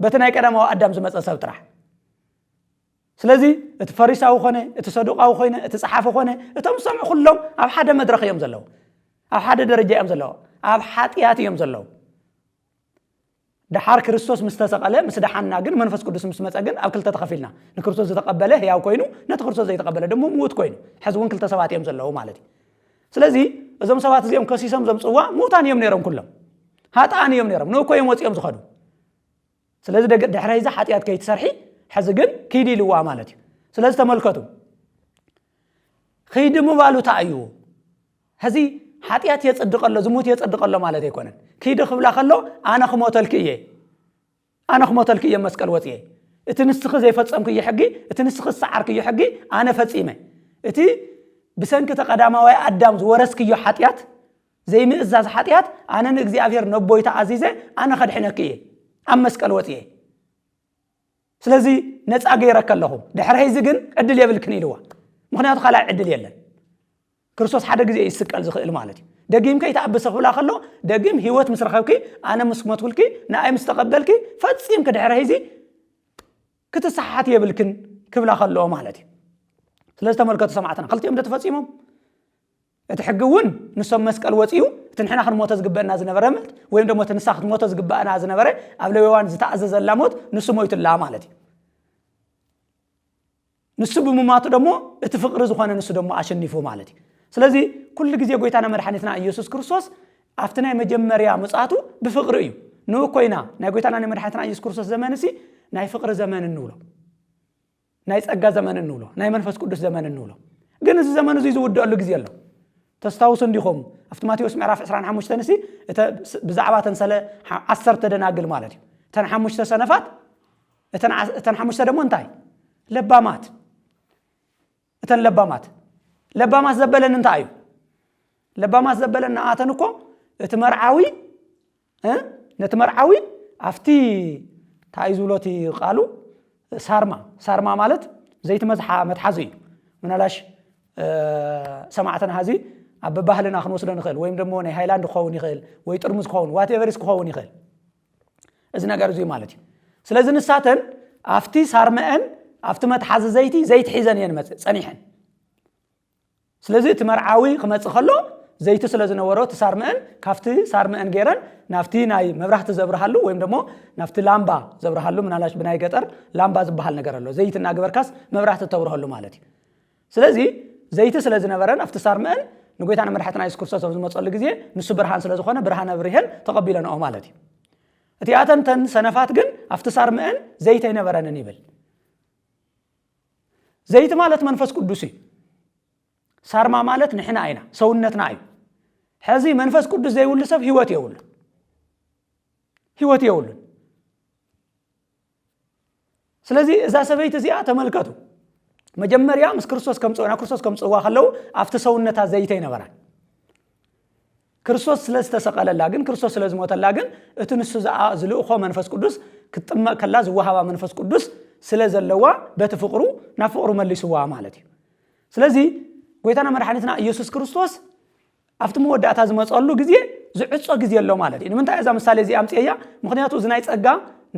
በቲ ናይ ቀዳማዊ ኣዳም ዝመፀ ሰብ ጥራሕ። ስለዚ እቲ ፈሪሳዊ ኮነ እቲ ሰዱቃዊ ኮይነ እቲ ጸሓፊ ኮነ እቶም ዝሰምዑ ኩሎም ኣብ ሓደ መድረኽ እዮም ዘለዉ፣ ኣብ ሓደ ደረጃ እዮም ዘለዉ፣ ኣብ ሓጢኣት እዮም ዘለዉ። ደሓር ክርስቶስ ምስ ተሰቐለ ምስ ደሓና ግን መንፈስ ቅዱስ ምስ መጸ ግን ኣብ ክልተ ተኸፊልና፣ ንክርስቶስ ዝተቐበለ ህያው ኮይኑ ነቲ ክርስቶስ ዘይተቐበለ ድማ ምዉት ኮይኑ። ሕዚ እውን ክልተ ሰባት እዮም ዘለዉ ማለት እዩ። ስለዚ እዞም ሰባት እዚኦም ከሲሶም ዘምፅዋ ምዉታን እዮም ነይሮም፣ ኩሎም ሃጥኣን እዮም ነይሮም። ንእኮ እዮም ወፂኦም ዝኸዱ። ስለዚ ድሕረ ሂዚ ሓጢኣት ከይትሰርሒ ሕዚ ግን ኪዲ ኢልዋ ማለት እዩ። ስለዚ ተመልከቱ፣ ኺዲ ምባሉ እንታይ እዩ? ሕዚ ሓጢኣት የፅድቀሎ ዝሙት የፅድቀሎ ማለት ኣይኮነን። ኪዲ ክብላ ከሎ ኣነ ክሞተልኪ እየ፣ ኣነ ክሞተልኪ እየ መስቀል ወፅየ። እቲ ንስኺ ዘይፈፀምክዮ ሕጊ፣ እቲ ንስኺ ዝሰዓርክዮ ሕጊ ኣነ ፈፂመ። እቲ ብሰንኪ እቲ ቀዳማዋይ ኣዳም ዝወረስክዮ ሓጢኣት፣ ዘይምእዛዝ ሓጢኣት ኣነ ንእግዚኣብሔር ነቦይ ተኣዚዘ ኣነ ከድሕነኪ እየ ኣብ መስቀል ወፅየ። ስለዚ ነፃ ገይረከ ኣለኹ፣ ድሕሪ ሕዚ ግን ዕድል የብልክን ኢልዋ። ምክንያቱ ካልኣይ ዕድል የለን። ክርስቶስ ሓደ ግዜ ይስቀል ዝኽእል ማለት እዩ። ደጊም ከይትኣብሰ ክብላ ከሎ ደጊም ህይወት ምስ ረኸብኪ፣ ኣነ ምስ ሞትኩልኪ፣ ንኣይ ምስ ተቐበልኪ፣ ፈፂምኪ ድሕሪ ሕዚ ክትሰሓሓት የብልክን ክብላ ከለዎ ማለት እዩ። ስለዚ ተመልከቱ ሰማዕትና፣ ክልቲኦም ዶ ተፈፂሞም? እቲ ሕጊ እውን ንሶም መስቀል ወፂኡ፣ እቲ ንሕና ክንሞቶ ዝግበአና ዝነበረ ሞት ወይም ደሞ እቲ ንሳ ክትሞቶ ዝግበኣና ዝነበረ ኣብ ሌዋውያን ዝተኣዘዘላ ሞት ንሱ ሞይቱላ ማለት እዩ። ንሱ ብምማቱ ደሞ እቲ ፍቕሪ ዝኾነ ንሱ ደሞ ኣሸኒፉ ማለት እዩ። ስለዚ ኩሉ ግዜ ጎይታና መድሓኒትና ኢየሱስ ክርስቶስ ኣብቲ ናይ መጀመርያ ምጽኣቱ ብፍቕሪ እዩ። ንኡ ኮይና ናይ ጎይታና ናይ መድሓኒትና ኢየሱስ ክርስቶስ ዘመን ሲ ናይ ፍቕሪ ዘመን እንብሎ፣ ናይ ጸጋ ዘመን እንብሎ፣ ናይ መንፈስ ቅዱስ ዘመን እንብሎ። ግን እዚ ዘመን እዚ ዝውደአሉ ግዜ ኣሎ። ተስታውሱ እንዲኹም ኣብቲ ማቴዎስ ምዕራፍ ዕስራን ሓሙሽተን ሲ እተ ብዛዕባ ተን ሰለ ዓሰርተ ደናግል ማለት እዩ። እተን ሓሙሽተ ሰነፋት፣ እተን ዓ- እተን ሓሙሽተ ደሞ እንታይ? ለባማት። እተን ለባማት፣ ለባማት ዘበለን እንታይ እዩ? ለባማት ዘበለን ንኣተን እኮ እቲ መርዓዊ እ ነቲ መርዓዊ ኣብቲ እንታይ እዩ ዝብሎ እቲ ቃሉ? ሳርማ። ሳርማ ማለት ዘይቲ መዝሓ መትሓዚ እዩ። ምናላሽ ሰማዕትና ሀዚ ኣብ ባህልና ክንወስዶ ንኽእል፣ ወይም ደሞ ናይ ሃይላንድ ክኸውን ይኽእል፣ ወይ ጥርሙዝ ክኸውን፣ ዋቴቨርስ ክኸውን ይኽእል። እዚ ነገር እዚ ማለት እዩ። ስለዚ ንሳተን ኣብቲ ሳርመአን ኣብቲ መትሓዚ ዘይቲ ዘይቲ ሒዘን እየን መጽ ጸኒሐን። ስለዚ እቲ መርዓዊ ክመጽእ ከሎ ዘይቲ ስለ ዝነበሮ እቲ ሳርመአን ካብቲ ሳርመአን ገይረን ናብቲ ናይ መብራህቲ ዘብርሃሉ ወይም ደሞ ናብቲ ላምባ ዘብርሃሉ፣ ምናልባሽ ብናይ ገጠር ላምባ ዝበሃል ነገር ኣሎ፣ ዘይቲ እናገበርካስ መብራህቲ ተብርሃሉ ማለት እዩ። ስለዚ ዘይቲ ስለ ዝነበረን ኣብቲ ሳርመአን ንጎይታና መድሓትና የሱስ ክርስቶስ ኣብ ዝመጸሉ ግዜ ንሱ ብርሃን ስለ ዝኾነ ብርሃን ኣብሪሀን ተቐቢለንኦ ማለት እዩ። እቲኣተን ተን ሰነፋት ግን ኣብቲ ሳርመአን ዘይቲ ኣይነበረንን ይብል። ዘይቲ ማለት መንፈስ ቅዱስ እዩ። ሳርማ ማለት ንሕና ኢና፣ ሰውነትና እዩ። ሕዚ መንፈስ ቅዱስ ዘይብሉ ሰብ ህይወት የብሉ፣ ህይወት የብሉን። ስለዚ እዛ ሰበይቲ እዚኣ ተመልከቱ፣ መጀመርያ ምስ ክርስቶስ ከምፅኡ ናብ ክርስቶስ ከምፅእዋ ከለዉ ኣብቲ ሰውነታ ዘይተ ይነበራን። ክርስቶስ ስለ ዝተሰቐለላ ግን፣ ክርስቶስ ስለ ዝሞተላ ግን፣ እቲ ንሱ ዝኣ- ዝልእኾ መንፈስ ቅዱስ ክትጥመቕ ከላ ዝወሃባ መንፈስ ቅዱስ ስለ ዘለዋ በቲ ፍቕሩ ናብ ፍቕሩ መሊስዋ ማለት እዩ። ስለዚ ጎይታና መድሓኒትና ኢየሱስ ክርስቶስ ኣብቲ መወዳእታ ዝመፀሉ ግዜ ዝዕፆ ግዜ ኣሎ ማለት እዩ። ንምንታይ እዛ ምሳሌ እዚ ኣምፅኤያ? ምክንያቱ እዚ ናይ ፀጋ፣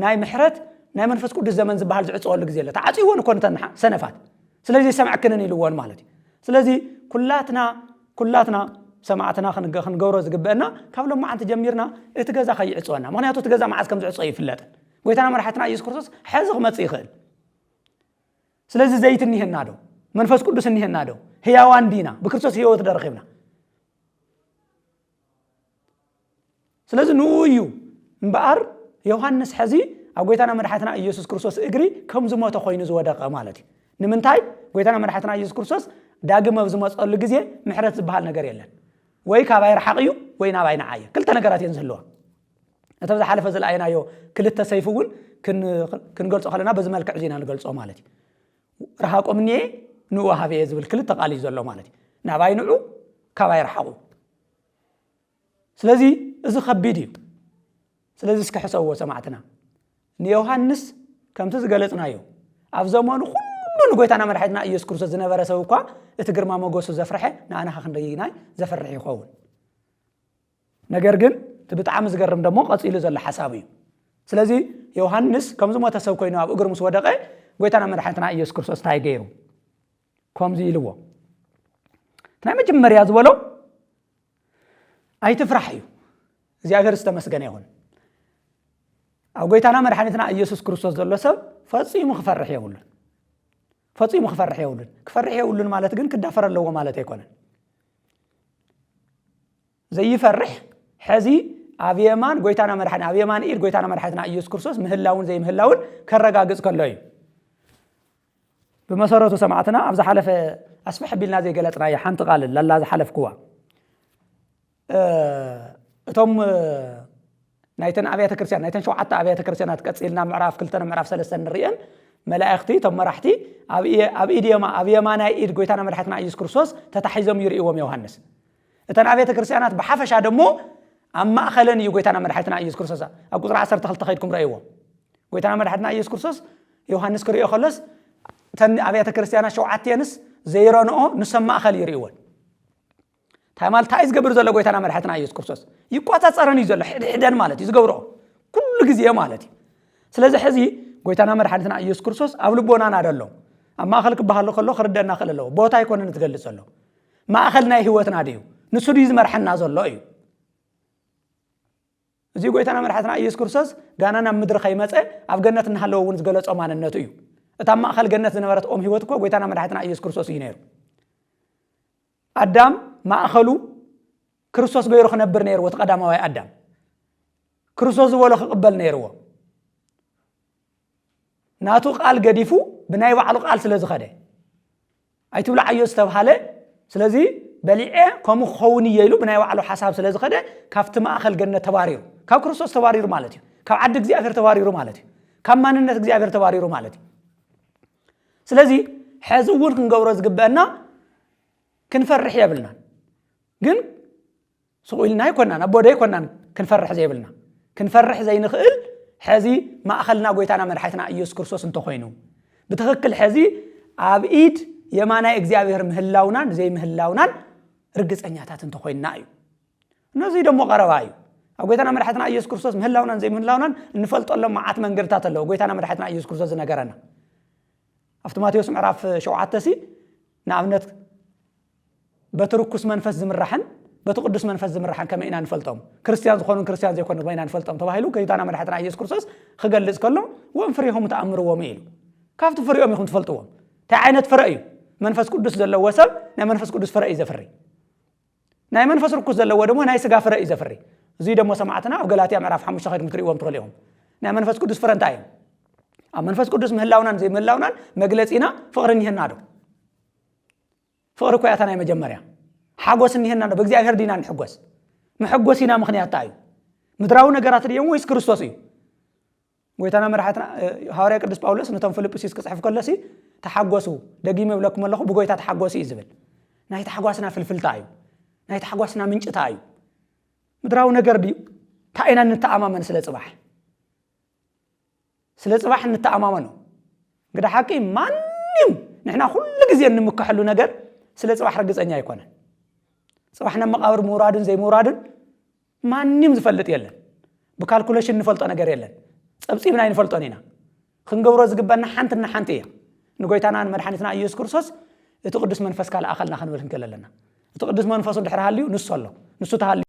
ናይ ምሕረት፣ ናይ መንፈስ ቅዱስ ዘመን ዝበሃል ዝዕፀወሉ ግዜ ኣሎ። ተዓፅይዎን እኮ ንተን ሰነፋት፣ ስለዚ ሰምዐክንን ኢልዎን ማለት እዩ። ስለዚ ኩላትና ኩላትና ሰማዕትና ክንገ- ክንገብሮ ዝግበአና ካብ ሎማዓንቲ ጀሚርና እቲ ገዛ ከይዕፅወና። ምክንያቱ እቲ ገዛ መዓዝ ከም ዝዕፅወ ይፍለጥን። ጎይታና መድሓትና ኢየሱስ ክርስቶስ ሕዚ ክመፅእ ይኽእል። ስለዚ ዘይት እኒሀና ዶ? መንፈስ ቅዱስ እኒሀና ዶ? ህያዋን ዲና? ብክርስቶስ ህይወት ዶ ረኺብና? ስለዚ ንኡ እዩ እምበኣር ዮሃንስ ሕዚ ኣብ ጎይታና መድሓትና ኢየሱስ ክርስቶስ እግሪ ከም ዝሞተ ኮይኑ ዝወደቐ ማለት እዩ። ንምንታይ? ጎይታና መድሓትና ኢየሱስ ክርስቶስ ዳግም ኣብ ዝመፀሉ ግዜ ምሕረት ዝበሃል ነገር የለን። ወይ ካባይ ረሓቕ እዩ ወይ ናባይ ንዓየ። ክልተ ነገራት እየን ዝህልዋ። እቲ ኣብ ዝሓለፈ ዝለኣየናዮ ክልተ ሰይፊ እውን ክን- ክንገልጾ ከለና በዚ መልክዕ ዜና ንገልጾ ማለት እዩ። ረሃቆም እኒኤ ንኡ ሃበየ ዝብል ክልተ ቃል እዩ ዘሎ ማለት እዩ። ናባይ ንዑ፣ ካባይ ረሓቑ። ስለዚ እዚ ከቢድ እዩ። ስለዚ እስኪ ሕሰብዎ ሰማዕትና። ንዮሃንስ ከምቲ ዝገለጽናዮ ኣብ ዘመኑ ኩሉ ንጎይታና መድሓኒትና ኢየሱስ ክርስቶስ ዝነበረ ሰብ እኳ እቲ ግርማ ሞገሱ ዘፍርሐ ንኣናኻ ክንደይናይ ዘፍርሕ ይኸውን። ነገር ግን እቲ ብጣዕሚ ዝገርም ደሞ ቀጺሉ ዘሎ ሓሳብ እዩ። ስለዚ ዮሃንስ ከም ዝሞተ ሰብ ኮይኑ ኣብ እግሩ ምስ ወደቐ ጎይታና መድሓኒትና ኢየሱስ ክርስቶስ እንታይ ገይሩ? ከምዚ ኢልዎ። እቲ ናይ መጀመርያ ዝበሎ ኣይትፍራሕ እዩ። እግዚኣብሔር ዝተመስገነ ይኹን። ኣብ ጎይታና መድሓኒትና ኢየሱስ ክርስቶስ ዘሎ ሰብ ፈጺሙ ክፈርሕ የብሉን። ፈጺሙ ክፈርሕ የብሉን። ክፈርሕ የብሉን ማለት ግን ክዳፈር ኣለዎ ማለት ኣይኮነን። ዘይፈርሕ ሕዚ ኣብ የማን ጎይታና መድሓኒ ኣብ የማን ኢድ ጎይታና መድሓኒትና ኢየሱስ ክርስቶስ ምህላውን ዘይምህላውን ከረጋግጽ ከሎ እዩ። ብመሰረቱ ሰማዕትና ኣብ ዝሓለፈ ኣስፍሕ ኣቢልና ዘይገለጽናዮ ሓንቲ ቃል ላላ ዝሓለፍክዋ እቶም ናይተን ኣብያተ ክርስቲያን ናይተን ሸውዓተ ኣብያተ ክርስቲያናት ቀፂልና ምዕራፍ ክልተን ምዕራፍ ሰለስተን ንሪእን መላእክቲ እቶም መራሕቲ ኣብ ኢድ የማ ኣብ የማናይ ኢድ ጎይታና መድሓትና ኢየሱስ ክርስቶስ ተታሒዞም ይርእዎም ዮሃንስ። እተን ኣብያተ ክርስቲያናት ብሓፈሻ ደሞ ኣብ ማእኸለን እዩ ጎይታና መድሓትና ኢየሱስ ክርስቶስ። ኣብ ቁፅሪ ዓሰርተ ክልተ ከይድኩም ረእይዎ። ጎይታና መድሓትና ኢየሱስ ክርስቶስ ዮሃንስ ክርእዮ ከሎስ እተን ኣብያተ ክርስቲያናት ሸውዓትየንስ ዘይረንኦ ንሰም ማእኸል ይርእይዎን። እንታይ ማለት እንታይ ዝገብር ዘሎ ጎይታና መድሓትና ኢየሱስ ክርስቶስ ይቆፃፀረን እዩ ዘሎ ሕድሕደን ማለት እዩ ዝገብሮ ኩሉ ግዜ ማለት እዩ። ስለዚ ሕዚ ጎይታና መድሓኒትና ኢየሱስ ክርስቶስ ኣብ ልቦናና ደሎ ኣብ ማእኸል ክበሃሉ ከሎ ክርደና ክእል ኣለዎ። ቦታ ኣይኮነን ትገልፅ ዘሎ ማእኸል ናይ ህይወትና ድዩ? ንሱ ድዩ ዝመርሐና ዘሎ እዩ። እዚ ጎይታና መድሓትና ኢየሱስ ክርስቶስ ጋና ናብ ምድሪ ከይመፀ ኣብ ገነት እናሃለወ እውን ዝገለፆ ማንነቱ እዩ። እታ ኣብ ማእኸል ገነት ዝነበረት ኦም ህይወት እኮ ጎይታና መድሓትና ኢየሱስ ክርስቶስ እዩ ነይሩ። ኣዳም ማእኸሉ ክርስቶስ ገይሩ ክነብር ነይርዎ። እቲ ቀዳማዋይ ኣዳም ክርስቶስ ዝበሎ ክቕበል ነይርዎ። ናቱ ቃል ገዲፉ ብናይ ባዕሉ ቃል ስለ ዝኸደ ኣይትብልዓዮ ዝተብሃለ ስለዚ በሊዐ ከምኡ ክኸውን እየ ኢሉ ብናይ ባዕሉ ሓሳብ ስለ ዝኸደ ካብቲ ማእኸል ገነት ተባሪሩ ካብ ክርስቶስ ተባሪሩ ማለት እዩ። ካብ ዓዲ እግዚኣብሔር ተባሪሩ ማለት እዩ። ካብ ማንነት እግዚኣብሔር ተባሪሩ ማለት እዩ። ስለዚ ሕዚ እውን ክንገብሮ ዝግበአና ክንፈርሕ የብልናን። ግን ስቕ ኢልና ኣይኮናን ኣብ ቦደ ኣይኮናን ክንፈርሕ ዘይብልና ክንፈርሕ ዘይንኽእል ሕዚ ማእኸልና ጎይታና መድሓይትና ኢየሱስ ክርስቶስ እንተኮይኑ ብትኽክል ሕዚ ኣብ ኢድ የማናይ እግዚኣብሔር ምህላውናን ዘይምህላውናን ርግፀኛታት እንተኮይንና እዩ። ነዚ ደሞ ቀረባ እዩ። ኣብ ጎይታና መድሓይትና ኢየሱስ ክርስቶስ ምህላውናን ዘይምህላውናን እንፈልጠሎም መዓት መንገድታት ኣለዎ። ጎይታና መድሓይትና ኢየሱስ ክርስቶስ ዝነገረና ኣብቲ ማቴዎስ ምዕራፍ ሸውዓተ ሲ ንኣብነት በቲ ርኩስ መንፈስ ዝምራሕን በቲ ቅዱስ መንፈስ ዝምራሕን ከመይ ኢና ንፈልጦም? ክርስትያን ዝኾኑን ክርስትያን ዘይኮኑን ከመይ ኢና ንፈልጦም ተባሂሉ ጎይታና መድሓኒትና ኢየሱስ ክርስቶስ ክገልጽ ከሎ ወም ፍሬሆም ተኣምርዎም ኢሉ። ካብቲ ፍሬኦም ኢኹም ትፈልጥዎም። እንታይ ዓይነት ፍረ እዩ? መንፈስ ቅዱስ ዘለዎ ሰብ ናይ መንፈስ ቅዱስ ፍረ እዩ ዘፍሪ። ናይ መንፈስ ርኩስ ዘለዎ ድማ ናይ ስጋ ፍረ እዩ ዘፍሪ። እዙይ ደሞ ሰማዕትና ኣብ ገላትያ ምዕራፍ ሓሙሽተ ከድኩም ትርእዎም ትኽእሉ ኢኹም። ናይ መንፈስ ቅዱስ ፍረ እንታይ እዮም? ኣብ መንፈስ ቅዱስ ምህላውናን ዘይምህላውናን መግለጺና ፍቕሪ እኒሀና ዶ? ፍቕሪ እኮ እያ እታ ናይ መጀመርያ። ሓጎስ እኒሀና ዶ? ብእግዚኣብሔር ዲና ንሕጎስ? መሐጎሲና ምኽንያት እንታይ እዩ? ምድራዊ ነገራት ድዮም ወይስ ክርስቶስ እዩ? ጎይታና መድሓትና ሃዋርያ ቅዱስ ጳውሎስ ነቶም ፊልጵስዩስ ክፅሕፍ ከሎሲ ተሓጎሱ፣ ደጊመ እብለኩም ኣለኹ ብጎይታ ተሓጎሱ እዩ ዝብል። ናይ ተሓጓስና ፍልፍል እንታይ እዩ? ናይ ተሓጓስና ምንጪ እንታይ እዩ? ምድራዊ ነገር ድዩ? እንታይ ኢና እንተኣማመን ስለ ፅባሕ? ስለ ፅባሕ እንተኣማመኖ እንግዳ ሓቂ ማንም ንሕና ኩሉ ግዜ እንምከሐሉ ነገር ስለ ፅባሕ ርግፀኛ ኣይኮነን። ፅባሕ ናብ መቃብር ምውራድን ዘይምውራድን ማንም ዝፈልጥ የለን። ብካልኩሌሽን እንፈልጦ ነገር የለን። ፀብፂብና ኣይንፈልጦን ኢና። ክንገብሮ ዝግበና ሓንትና ሓንቲ እያ። ንጎይታና ንመድሓኒትና ኢየሱስ ክርስቶስ እቲ ቅዱስ መንፈስካ ለኣኸልና ክንብል ክንክእል ኣለና። እቲ ቅዱስ መንፈሱ ድሕሪ ሃልዩ ንሱ ኣሎ። ንሱ ተሃልዩ።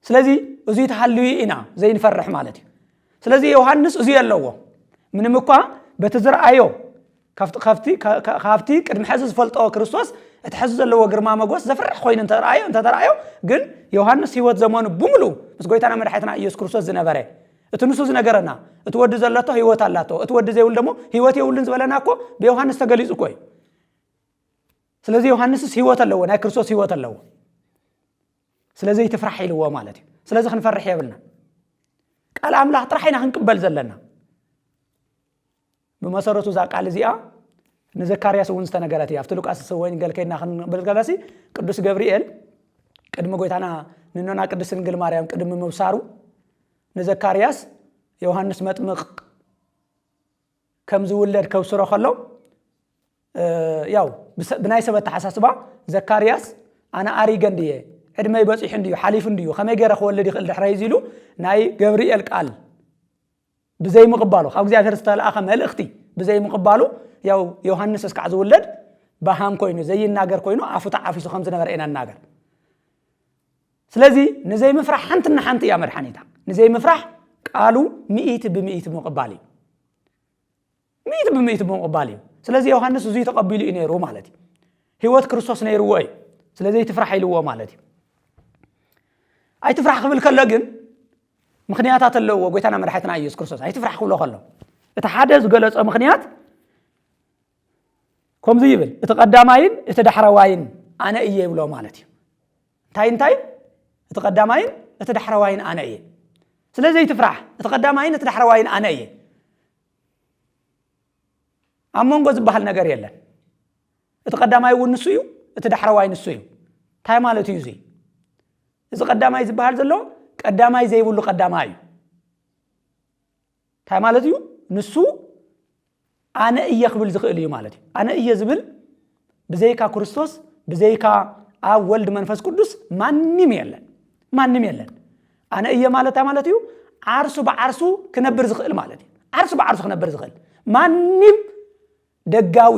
ስለዚ እዙይ ተሃልዩ ኢና ዘይንፈርሕ ማለት እዩ። ስለዚ ዮሃንስ እዙይ ኣለዎ። ምንም እኳ በቲ ዝረኣዮ ካብቲ ቅድሚ ሕዚ ዝፈልጦ ክርስቶስ እቲ ሕዚ ዘለዎ ግርማ መጎስ ዘፍርሕ ኮይኑ እንተረኣዮ እንተተረኣዮ ግን ዮሃንስ ህይወት ዘመኑ ብምሉ ምስ ጎይታና መድሓትና ኢየሱስ ክርስቶስ ዝነበረ እቲ ንሱ ዝነገረና እቲ ወዲ ዘለቶ ህይወት ኣላቶ እቲ ወዲ ዘይብሉ ደሞ ህይወት የብሉን ዝበለና እኮ ብዮሃንስ ተገሊጹ እኮ እዩ። ስለዚ ዮሃንስስ ህይወት ኣለዎ፣ ናይ ክርስቶስ ህይወት ኣለዎ። ስለዚ ይትፍራሕ ኢልዎ ማለት እዩ። ስለዚ ክንፈርሕ የብልና። ቃል ኣምላኽ ጥራሕ ኢና ክንቅበል ዘለና። ብመሰረቱ እዛ ቃል እዚኣ ንዘካርያስ እውን ዝተነገረት እያ። ኣብቲ ሉቃስ ወንጌል ከይድና ክንብል ከለሲ ቅዱስ ገብርኤል ቅድሚ ጎይታና ንኖና ቅድስት ድንግል ማርያም ቅድሚ ምብሳሩ ንዘካርያስ ዮሃንስ መጥምቕ ከም ዝውለድ ከብስሮ ከሎ ያው ብናይ ሰብ ኣተሓሳስባ ዘካርያስ ኣነ ኣሪገ እንድየ ዕድመይ በፂሑ እንድዩ ሓሊፉ እንድዩ ከመይ ገይረ ክወልድ ይኽእል ድሕረይ ኢሉ ናይ ገብርኤል ቃል ብዘይምቕባሉ ካብ እግዚኣብሔር ዝተለኣኸ መልእኽቲ ብዘይምቕባሉ ያው ዮሃንስ እስካዕ ዝውለድ በሃም ኮይኑ ዘይናገር ኮይኑ ኣፉ ተዓፊሱ ከም ዝነበረ ኢና እናገር። ስለዚ ንዘይምፍራሕ ሓንቲ ንሓንቲ እያ መድሓኒታ። ንዘይምፍራሕ ቃሉ ሚእቲ ብሚእቲ ምቕባል እዩ። ሚእቲ ብሚእቲ ብምቕባል እዩ። ስለዚ ዮሃንስ እዙይ ተቐቢሉ እዩ ነይሩ ማለት እዩ። ህይወት ክርስቶስ ነይርዎ እዩ። ስለዚ ኣይትፍራሕ ኢልዎ ማለት እዩ። ኣይትፍራሕ ክብል ከሎ ግን ምኽንያታት ኣለዎ። ጎይታና መድሓትና ኢየሱስ ክርስቶስ ኣይትፍራሕ ክብሎ ከሎ እቲ ሓደ ዝገለጾ ምኽንያት ከምዚ ይብል፣ እቲ ቀዳማይን እቲ ዳሕረዋይን ኣነ እየ ይብሎ ማለት እዩ። እንታይ እንታይ? እቲ ቀዳማይን እቲ ዳሕረዋይን ኣነ እየ። ስለዚ ኣይትፍራሕ፣ እቲ ቀዳማይን እቲ ዳሕረዋይን ኣነ እየ። ኣብ መንጎ ዝበሃል ነገር የለን። እቲ ቀዳማይ እውን ንሱ እዩ፣ እቲ ዳሕረዋይ ንሱ እዩ። እንታይ ማለት እዩ እዚ? እዚ ቀዳማይ ዝበሃል ዘሎ ቀዳማይ ዘይብሉ ቀዳማይ እዩ። እንታይ ማለት እዩ? ንሱ ኣነ እየ ክብል ዝኽእል እዩ ማለት እዩ። ኣነ እየ ዝብል ብዘይካ ክርስቶስ ብዘይካ ኣብ ወልድ መንፈስ ቅዱስ ማንም የለን፣ ማንም የለን። ኣነ እየ ማለት እንታይ ማለት እዩ? ዓርሱ ብዓርሱ ክነብር ዝኽእል ማለት እዩ። ዓርሱ ብዓርሱ ክነብር ዝኽእል ማንም ደጋዊ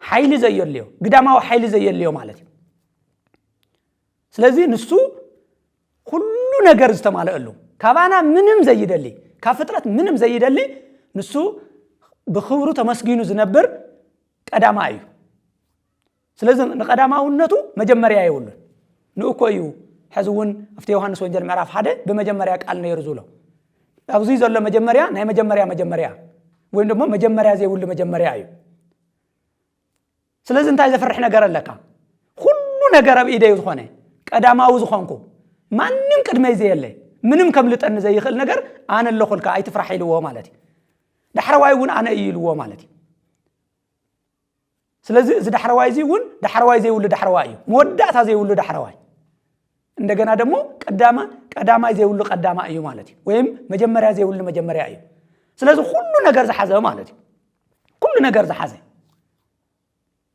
ሓይሊ ዘየድልዮ ግዳማዊ ሓይሊ ዘየድልዮ ማለት እዩ። ስለዚ ንሱ ኩሉ ነገር ዝተማልአሉ ካባና ምንም ዘይደሊ ካብ ፍጥረት ምንም ዘይደሊ ንሱ ብክብሩ ተመስጊኑ ዝነብር ቀዳማ እዩ። ስለዚ ንቀዳማውነቱ መጀመርያ የብሉን። ንእኮ እዩ ሕዚ እውን ኣብቲ ዮሃንስ ወንጀል ምዕራፍ ሓደ ብመጀመርያ ቃል ነይሩ ዝብሎ ኣብዚ ዘሎ መጀመርያ ናይ መጀመርያ መጀመርያ ወይም ደግሞ መጀመርያ ዘይብሉ መጀመርያ እዩ። ስለዚ እንታይ ዘፍርሕ ነገር ኣለካ? ኩሉ ነገር ኣብ ኢደዩ ዝኾነ ቀዳማዊ ዝኾንኩ ማንም ቅድመይ ዘየለ ምንም ከምልጠኒ ዘይኽእል ነገር ኣነ ኣለኹልካ ኣይትፍራሕ ኢልዎ ማለት እዩ። ዳሕረዋይ እውን ኣነ እዩ ኢልዎ ማለት እዩ። ስለዚ እዚ ዳሕረዋይ እዚ እውን ዳሕረዋይ ዘይብሉ ዳሕረዋይ እዩ፣ መወዳእታ ዘይብሉ ዳሕረዋይ። እንደገና ደግሞ ቀዳማ ቀዳማይ ዘይብሉ ቀዳማ እዩ ማለት እዩ፣ ወይም መጀመርያ ዘይብሉ መጀመርያ እዩ። ስለዚ ኩሉ ነገር ዝሓዘ ማለት እዩ፣ ኩሉ ነገር ዝሓዘ።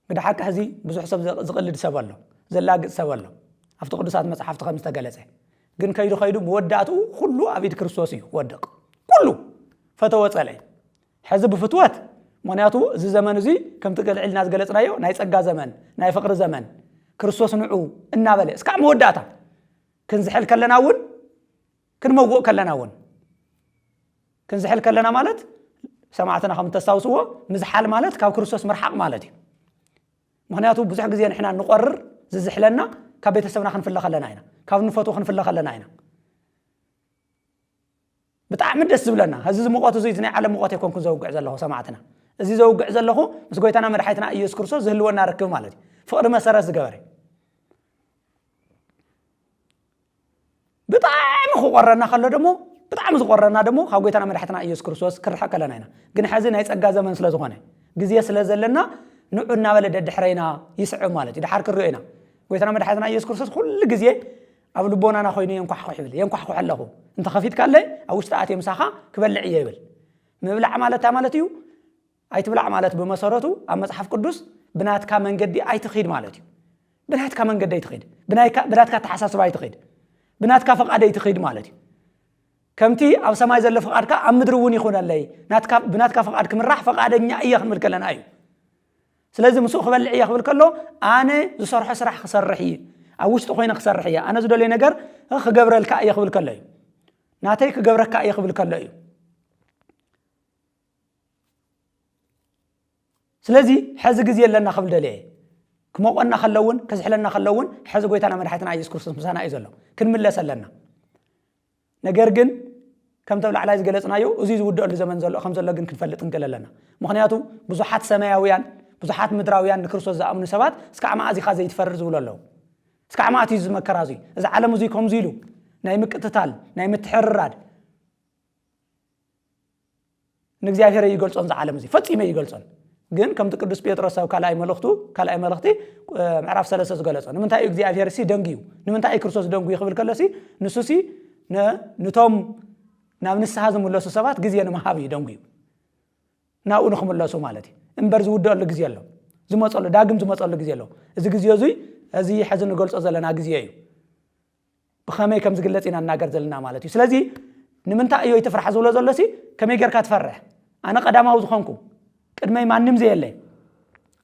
ግዳ ሓቂ ሕዚ ብዙሕ ሰብ ዝቕልድ ሰብ ኣሎ፣ ዘላግጽ ሰብ ኣሎ። ኣብቲ ቅዱሳት መጽሓፍቲ ከም ዝተገለጸ ግን ከይዱ ከይዱ መወዳእትኡ ኩሉ ኣብ ኢድ ክርስቶስ እዩ ወድቕ። ኩሉ ፈተወ ጸልአ። ሕዚ ብፍትወት ምክንያቱ እዚ ዘመን እዚ ከምቲ ገለ ኢልና ዝገለጽናዮ ናይ ጸጋ ዘመን ናይ ፍቕሪ ዘመን ክርስቶስ ንዑ እናበለ እስካዕ መወዳእታ ክንዝሕል ከለና እውን ክንመውእ ከለና እውን ክንዝሕል ከለና ማለት ሰማዕትና ከም ተስታውስዎ ምዝሓል ማለት ካብ ክርስቶስ ምርሓቕ ማለት እዩ። ምክንያቱ ብዙሕ ግዜ ንሕና ንቆርር ዝዝሕለና ካብ ቤተሰብና ክንፍለ ከለና ኢና፣ ካብ ንፈትዎ ክንፍለ ከለና ኢና። ብጣዕሚ ደስ ዝብለና እዚ ሙቐት እዚ ናይ ዓለም ሙቐት ኣይኮንኩን ዘውግዕ ዘለኹ ሰማዕትና፣ እዚ ዘውግዕ ዘለኹ ምስ ጎይታና መድሓይትና ኢየሱስ ክርስቶስ ዝህልወና ርክብ ማለት እዩ። ፍቕሪ መሰረት ዝገበረ ብጣዕሚ ክቆረና ከሎ ደሞ ብጣዕሚ ዝቆረና ደሞ ካብ ጎይታና መድሓትና ኢየሱስ ክርስቶስ ክርሕቅ ከለና ኢና። ግን ሕዚ ናይ ጸጋ ዘመን ስለ ዝኾነ ግዜ ስለ ዘለና ንዑ እናበለ ደድሕረይና ይስዕብ ማለት እዩ። ድሓር ክሪኦ ኢና። ጎይታና መድሓትና ኢየሱስ ክርስቶስ ኩሉ ግዜ ኣብ ልቦናና ኮይኑ የንኳሕኩሕ ይብል። የንኳሕኩሕ ኣለኹ እንተ ከፊትካለይ ኣብ ውሽጢ ኣትየ ምሳኻ ክበልዕ እየ ይብል። ምብላዕ ማለት እንታይ ማለት እዩ? ኣይትብላዕ ማለት ብመሰረቱ ኣብ መጽሓፍ ቅዱስ ብናትካ መንገዲ ኣይትኺድ ማለት እዩ። ብናትካ መንገዲ ኣይትኺድ፣ ብናትካ ኣተሓሳስባ ኣይትኺድ፣ ብናትካ ፍቓድ ኣይትኺድ ማለት እዩ። ከምቲ ኣብ ሰማይ ዘሎ ፍቓድካ ኣብ ምድሪ እውን ይኹነለይ፣ ብናትካ ፍቓድ ክምራሕ ፍቓደኛ እየ ክንብል ከለና እዩ። ስለዚ ምስኡ ክበልዕ እየ ክብል ከሎ፣ ኣነ ዝሰርሖ ስራሕ ክሰርሕ እየ፣ ኣብ ውሽጢ ኮይነ ክሰርሕ እየ፣ ኣነ ዝደልዮ ነገር ክገብረልካ እየ ክብል ከሎ እዩ። ናተይ ክገብረካ እየ ክብል ከሎ እዩ። ስለዚ ሕዚ ግዜ ኣለና ክብል ደልየ እየ። ክመቆና ከለውን ክዝሕለና ከለውን ሕዚ ጎይታና መድሓኒትና ኢየሱስ ክርስቶስ ምሳና እዩ ዘሎ። ክንምለስ ኣለና። ነገር ግን ከምቲ ኣብ ላዕላይ ዝገለጽናዮ፣ እዚ ዝውደአሉ ዘመን ዘሎ ከም ዘሎ ግን ክንፈልጥ ክንክእል ኣለና። ምኽንያቱ ብዙሓት ሰማያውያን፣ ብዙሓት ምድራውያን ንክርስቶስ ዝኣምኑ ሰባት እስካዕ መኣዚኻ ዘይትፈርድ ዝብሉ ኣለዉ። እስካዕ መኣት እዩ ዝመከራ እዙይ? እዚ ዓለም እዙይ ከምዚ ኢሉ ናይ ምቅትታል፣ ናይ ምትሕርራድ፣ ንእግዚኣብሔር ይገልጾን ዝዓለም እዚ ፈጺመ ይገልጾን። ግን ከምቲ ቅዱስ ጴጥሮስ ኣብ ካልኣይ መልእኽቱ፣ ካልኣይ መልእኽቲ ምዕራፍ ሰለስተ ዝገለጾ፣ ንምንታይ እዩ እግዚኣብሔር ሲ ደንግዩ? ንምንታይ እዩ ክርስቶስ ደንግዩ ክብል ከሎ ሲ ንሱ ሲ ንቶም ናብ ንስሓ ዝምለሱ ሰባት ግዜ ንምሃብ እዩ ደንግዩ፣ ናብኡ ንክምለሱ ማለት እዩ። እምበር ዝውደአሉ ግዜ ኣሎ፣ ዝመፀሉ፣ ዳግም ዝመፀሉ ግዜ ኣሎ። እዚ ግዜ እዙይ እዚ ሕዚ ንገልፆ ዘለና ግዜ እዩ። ብኸመይ ከም ዝግለጽ ኢና እናገር ዘለና ማለት እዩ። ስለዚ ንምንታይ እዩ ኣይትፍራሕ ዝብሎ ዘሎ ሲ ከመይ ጌርካ ትፈርሕ? ኣነ ቀዳማዊ ዝኾንኩ፣ ቅድመይ ማንም ዘየለ፣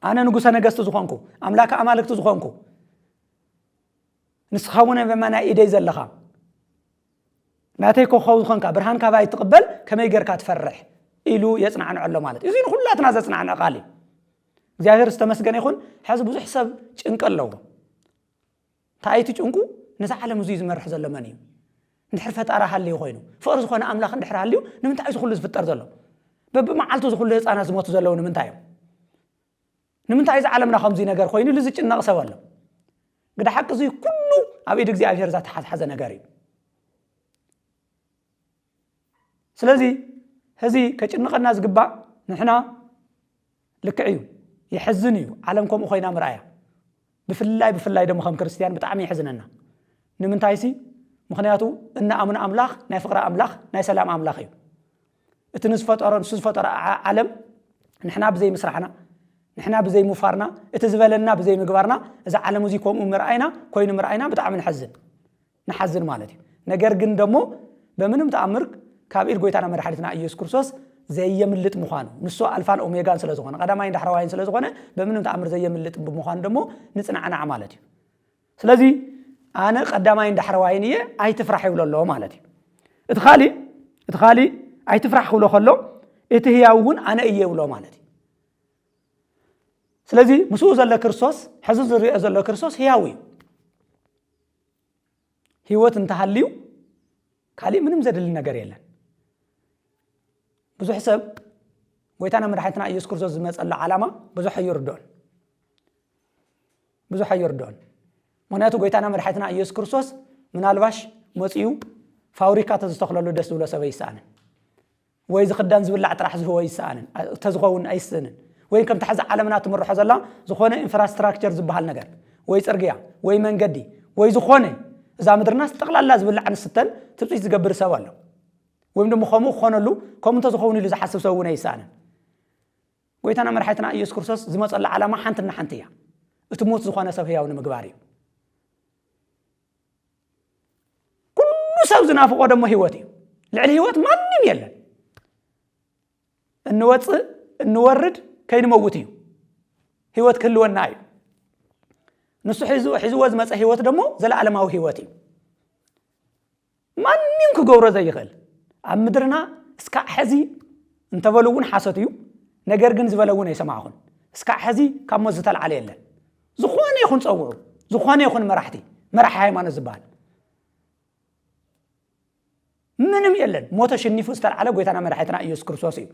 ኣነ ንጉሰ ነገስቲ ዝኾንኩ፣ ኣምላከ ኣማልክቲ ዝኾንኩ፣ ንስኻ እውን ኣብ የማናይ ኢደይ ዘለኻ፣ ናተይ ኮኸብ ዝኾንካ፣ ብርሃን ካባይ ትቕበል፣ ከመይ ጌርካ ትፈርሕ ኢሉ የጽናዕንዖ ኣሎ ማለት እዩ። እዚ ንኹላትና ዘጽናዕንዕ ቃል እዩ። እግዚኣብሔር ዝተመስገነ ይኹን። ሕዚ ብዙሕ ሰብ ጭንቂ ኣለዎ። እንታይ እቲ ጭንቁ? ነዚ ዓለም እዙይ ዝመርሕ ዘሎ መን እዩ? እንድሕር ፈጣሪ ሃልዩ ኮይኑ፣ ፍቕሪ ዝኾነ ኣምላኽ እንድሕር ሃልዩ፣ ንምንታይ እዩ ዝኹሉ ዝፍጠር ዘሎ? በብመዓልቱ ዝኹሉ ህፃናት ዝሞቱ ዘለዉ ንምንታይ እዮም? ንምንታይ እዚ ዓለምና ከምዚ ነገር ኮይኑ ኢሉ ዝጭነቕ ሰብ ኣሎ? ግዳ ሓቂ እዙይ ኩሉ ኣብ ኢድ እግዚኣብሔር ዝተሓዝሓዘ ነገር እዩ። ስለዚ ሕዚ ከጭንቐና ዝግባእ ንሕና ልክዕ እዩ፣ የሕዝን እዩ ዓለም ከምኡ ኮይና ምርኣያ። ብፍላይ ብፍላይ ደሞ ከም ክርስትያን ብጣዕሚ የሕዝነና። ንምንታይሲ? ምኽንያቱ እንኣምኖ ኣምላኽ ናይ ፍቕሪ ኣምላኽ ናይ ሰላም ኣምላኽ እዩ። እቲ ንዝፈጠሮ ንሱ ዝፈጠሮ ዓ- ዓለም ንሕና ብዘይ ምስራሕና ንሕና ብዘይ ምፋርና እቲ ዝበለና ብዘይ ምግባርና እዚ ዓለም እዚ ከምኡ ምርኣይና ኮይኑ ምርኣይና ብጣዕሚ ንሐዝን። ንሓዝን ማለት እዩ። ነገር ግን ደሞ በምንም ተኣምር ካብ ኢድ ጎይታና መድሓኒትና ኢየሱስ ክርስቶስ ዘየምልጥ ምዃኑ ንሱ ኣልፋን ኦሜጋን ስለ ዝኾነ ቀዳማይን ዳሕረዋይን ስለ ዝኾነ በምንም ተኣምር ዘየምልጥ ብምዃኑ ደሞ ንጽናዕናዕ ማለት እዩ። ስለዚ ኣነ ቀዳማይን ዳሕረዋይን እየ ኣይትፍራሕ ይብሎ ኣለዎ ማለት እዩ። እቲ ካሊእ እቲ ካሊእ ኣይትፍራሕ ክብሎ ከሎ እቲ ህያው እውን ኣነ እየ ይብሎ ማለት እዩ። ስለዚ ምስኡ ዘሎ ክርስቶስ ሕዚ ዝሪኦ ዘሎ ክርስቶስ ህያው እዩ። ህይወት እንተሃልዩ ካሊእ ምንም ዘድሊ ነገር የለን። ብዙሕ ሰብ ጎይታና መድሓኒትና ኢየሱስ ክርስቶስ ዝመፀሉ ዓላማ ብዙሕ ኣይርድኦን፣ ብዙሕ ኣይርድኦን። ምክንያቱ ጎይታና መድሓኒትና ኢየሱስ ክርስቶስ ምናልባሽ መፂኡ ፋብሪካ ተዝተኽለሉ ደስ ዝብሎ ሰብ ኣይሰኣንን፣ ወይ ዝኽዳን ዝብላዕ ጥራሕ ዝህቦ ኣይሰኣንን፣ ተዝኸውን ኣይስእንን። ወይ ከምቲ ሕዚ ዓለምና ትምርሖ ዘላ ዝኾነ ኢንፍራስትራክቸር ዝበሃል ነገር ወይ ፅርግያ ወይ መንገዲ ወይ ዝኾነ እዛ ምድርና ጠቕላላ ዝብላዕ ንስተን ትብፅት ዝገብር ሰብ ኣሎ። ወይም ደሞ ከምኡ ክኾነሉ ከምኡ እንተዝኸውን ኢሉ ዝሓስብ ሰብ እውን ኣይሰኣንን። ጎይታና መድሓኒትና ኢየሱስ ክርስቶስ ዝመፀሉ ዓላማ ሓንትና ሓንቲ እያ። እቲ ሞት ዝኾነ ሰብ ህያው ንምግባር እዩ። ኩሉ ሰብ ዝናፍቆ ደሞ ህይወት እዩ። ልዕሊ ህይወት ማንም የለን። እንወፅእ እንወርድ ከይንመውት እዩ። ህይወት ክህልወና እዩ። ንሱ ሒዝዎ ዝመፀ ህይወት ደሞ ዘለኣለማዊ ህይወት እዩ። ማንም ክገብሮ ዘይኽእል ኣብ ምድርና እስካዕ ሕዚ እንተበሉ እውን ሓሶት እዩ። ነገር ግን ዝበለ እውን ኣይሰማዕኹን። እስካዕ ሕዚ ካብ ሞት ዝተልዓለ የለን። ዝኾነ ይኹን ፀውዑ፣ ዝኾነ ይኹን መራሕቲ፣ መራሒ ሃይማኖት ዝበሃል ምንም የለን። ሞት ኣሸኒፉ ዝተልዓለ ጎይታና መድሓኒትና ኢየሱስ ክርስቶስ እዩ።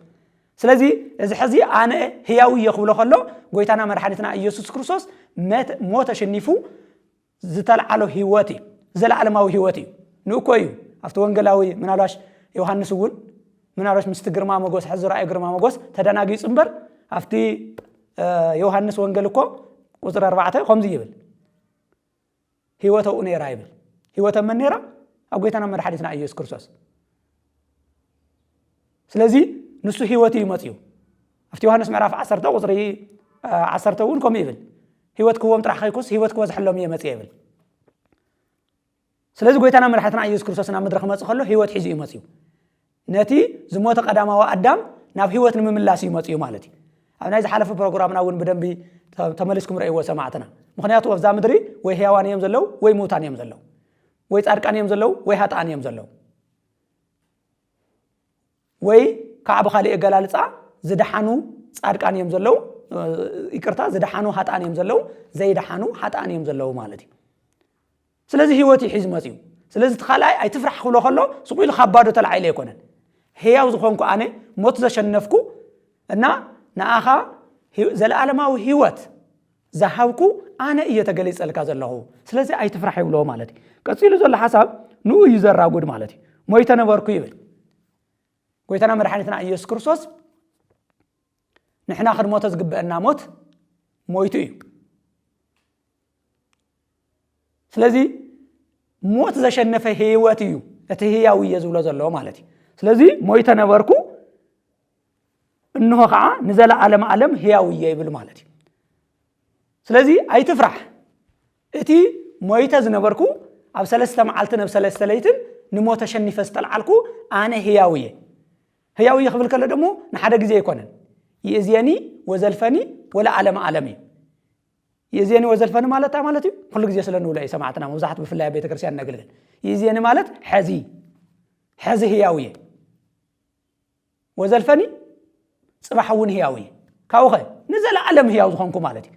ስለዚ እዚ ሕዚ ኣነ ህያው እየ ክብሎ ከሎ ጎይታና መድሓኒትና ኢየሱስ ክርስቶስ መት- ሞት ኣሸኒፉ ዝተልዓሎ ህይወት እዩ። ዘለኣለማዊ ህይወት እዩ። ንእኮ እዩ ኣብቲ ወንጌላዊ ምናልባሽ ዮሃንስ እውን ምናልባሽ ምስቲ ግርማ መጎስ ሕዚ ዝረኣዩ ግርማ መጎስ ተደናጊጹ እምበር ኣብቲ ዮሃንስ ወንጌል እኮ ቁፅሪ ኣርባዕተ ከምዚ ይብል፣ ህይወት ኣብኡ ነይራ ይብል። ህይወት ኣብ መን ነይራ? ኣብ ጎይታና መድሓኒትና ኢየሱስ ክርስቶስ። ስለዚ ንሱ ህይወት እዩ መፅዩ። ኣብቲ ዮሃንስ ምዕራፍ ዓሰርተ ቁፅሪ ዓሰርተ እውን ከምኡ ይብል፣ ህይወት ክህቦም ጥራሕ ከይኮስ ህይወት ክበዝሐሎም እየ መፅየ ይብል። ስለዚ ጎይታና መድሓኒትና ኢየሱስ ክርስቶስ ናብ ምድሪ ክመፅእ ከሎ ህይወት ሒዙ እዩ መፅዩ። ነቲ ዝሞተ ቀዳማዊ ኣዳም ናብ ህይወት ንምምላስ እዩ መፅዩ ማለት እዩ። ኣብ ናይ ዝሓለፈ ፕሮግራምና እውን ብደንቢ ተ- ተመሊስኩም ረእይዎ ሰማዕትና። ምክንያቱ ኣብዛ ምድሪ ወይ ህያዋን እዮም ዘለዉ ወይ ምውታን እዮም ዘለዉ፣ ወይ ጻድቃን እዮም ዘለዉ ወይ ሃጥኣን እዮም ዘለዉ። ወይ ከዓ ብካሊእ ኣገላልፃ ዝደሓኑ ፃድቃን እዮም ዘለዉ፣ ይቅርታ፣ ዝደሓኑ ሃጥኣን እዮም ዘለዉ፣ ዘይደሓኑ ሃጥኣን እዮም ዘለዉ ማለት እዩ። ስለዚ ህይወት እዩ ሒዙ መፅኡ። ስለዚ እቲ ካልኣይ ኣይትፍራሕ ክብሎ ከሎ ስቕ ኢሉ ካብ ባዶ ተላዒለ ኣይኮነን። ህያው ዝኾንኩ ኣነ፣ ሞት ዘሸነፍኩ እና ንኣኻ ዘለኣለማዊ ህይወት ዝሃብኩ ኣነ እየ ተገሊፀልካ ዘለኹ። ስለዚ ኣይትፍራሕ ይብሎ ማለት እዩ። ቀፂሉ ዘሎ ሓሳብ ንኡ እዩ ዘራጉድ ማለት እዩ። ሞይተ ነበርኩ ይብል ጎይታና መድሓኒትና ኢየሱስ ክርስቶስ። ንሕና ክንሞተ ዝግበአና ሞት ሞይቱ እዩ። ስለዚ ሞት ዘሸነፈ ህይወት እዩ እቲ ህያው እየ ዝብሎ ዘሎ ማለት እዩ። ስለዚ ሞይተ ነበርኩ፣ እንሆ ከዓ ንዘለኣለም ዓለም ህያው እየ ይብል ማለት እዩ። ስለዚ ኣይትፍራሕ። እቲ ሞይተ ዝነበርኩ ኣብ ሰለስተ መዓልትን ኣብ ሰለስተ ለይትን ንሞት ኣሸኒፈ ዝተልዓልኩ ኣነ ህያው እየ። ህያው እየ ክብል ከሎ ደሞ ንሓደ ግዜ ኣይኮነን። ይእዜኒ ወዘልፈኒ ወለዓለመ ዓለም እዩ። ይእዜኒ ወዘልፈኒ ማለት እንታይ ማለት እዩ? ኩሉ ግዜ ስለ ንብሎ እዩ ሰማዕትና፣ መብዛሕትኡ ብፍላይ ኣብ ቤተክርስትያን ነግልግል። ይእዜኒ ማለት ሐዚ፣ ሐዚ ህያው እየ። ወዘልፈኒ ጽባሕ እውን ህያው እየ። ካብኡ ኸ ንዘለኣለም ህያው ዝኾንኩ ማለት እዩ።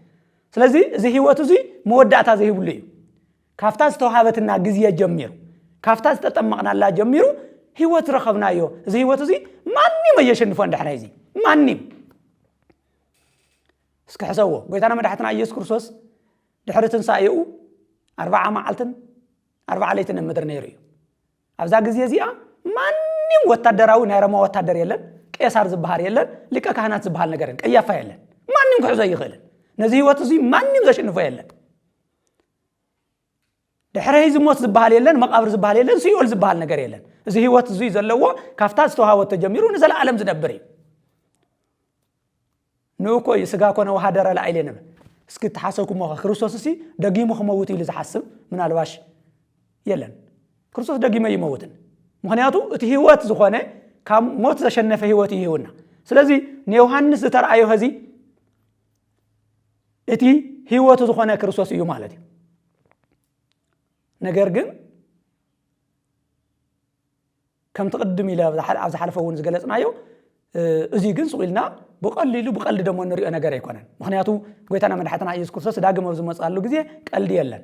ስለዚ እዚ ህይወት እዚ መወዳእታ ዘይብሉ እዩ። ካብታ ዝተዋሃበትና ግዜ ጀሚሩ፣ ካብታ ዝተጠመቕናላ ጀሚሩ ህይወት ረኸብናዮ። እዚ ህይወት እዚ ማንም ኣየሸንፎ እንድሕና እዚ ማንም። እስኪ ሕሰብዎ፣ ጎይታና መድሓትና ኢየሱስ ክርስቶስ ድሕሪ ትንሳኤኡ ኣርባዓ መዓልትን ኣርባዓ ለይትን ኣብ ምድሪ ነይሩ እዩ። ኣብዛ ግዜ እዚኣ ማንም ወታደራዊ ናይ ሮማ ወታደር የለን፣ ቄሳር ዝበሃል የለን፣ ሊቀ ካህናት ዝበሃል ነገር የለን፣ ቀያፋ የለን። ማንም ክሕዞ ይኽእልን። ነዚ ህይወት እዚ ማንም ዘሽንፎ የለን። ድሕሪ እዚ ሞት ዝበሃል የለን፣ መቃብር ዝበሃል የለን፣ ሲኦል ዝበሃል ነገር የለን። እዚ ህይወት እዚ ዘለዎ ካብታ ዝተዋሃወት ተጀሚሩ ንዘለኣለም ዝነብር እዩ። ንእኮ እዩ ስጋ ኮነ ወሃደረ ላዕሌ ንብል። እስኪ ተሓሰብኩሞ ኸ ክርስቶስ እሲ ደጊሙ ክመውት ኢሉ ዝሓስብ ምናልባሽ የለን። ክርስቶስ ደጊመ ይመውትን። ምክንያቱ እቲ ህይወት ዝኾነ ካብ ሞት ዘሸነፈ ህይወት እዩ ህይውና። ስለዚ ንዮሃንስ ዝተረኣዮ ኸዚ እቲ ህይወቱ ዝኾነ ክርስቶስ እዩ ማለት እዩ። ነገር ግን ከምቲ ቅድም ኢለ ኣብ ዝሓ- ኣብ ዝሓለፈ እውን ዝገለጽናዮ፣ እ፣ እዚ ግን ስቕ ኢልና ብቐሊሉ ብቐልዲ ደሞ እንሪኦ ነገር ኣይኮነን። ምክንያቱ ጎይታና መድሓትና ኢየሱስ ክርስቶስ ዳግም ኣብ ዝመፅኣሉ ግዜ ቀልዲ የለን።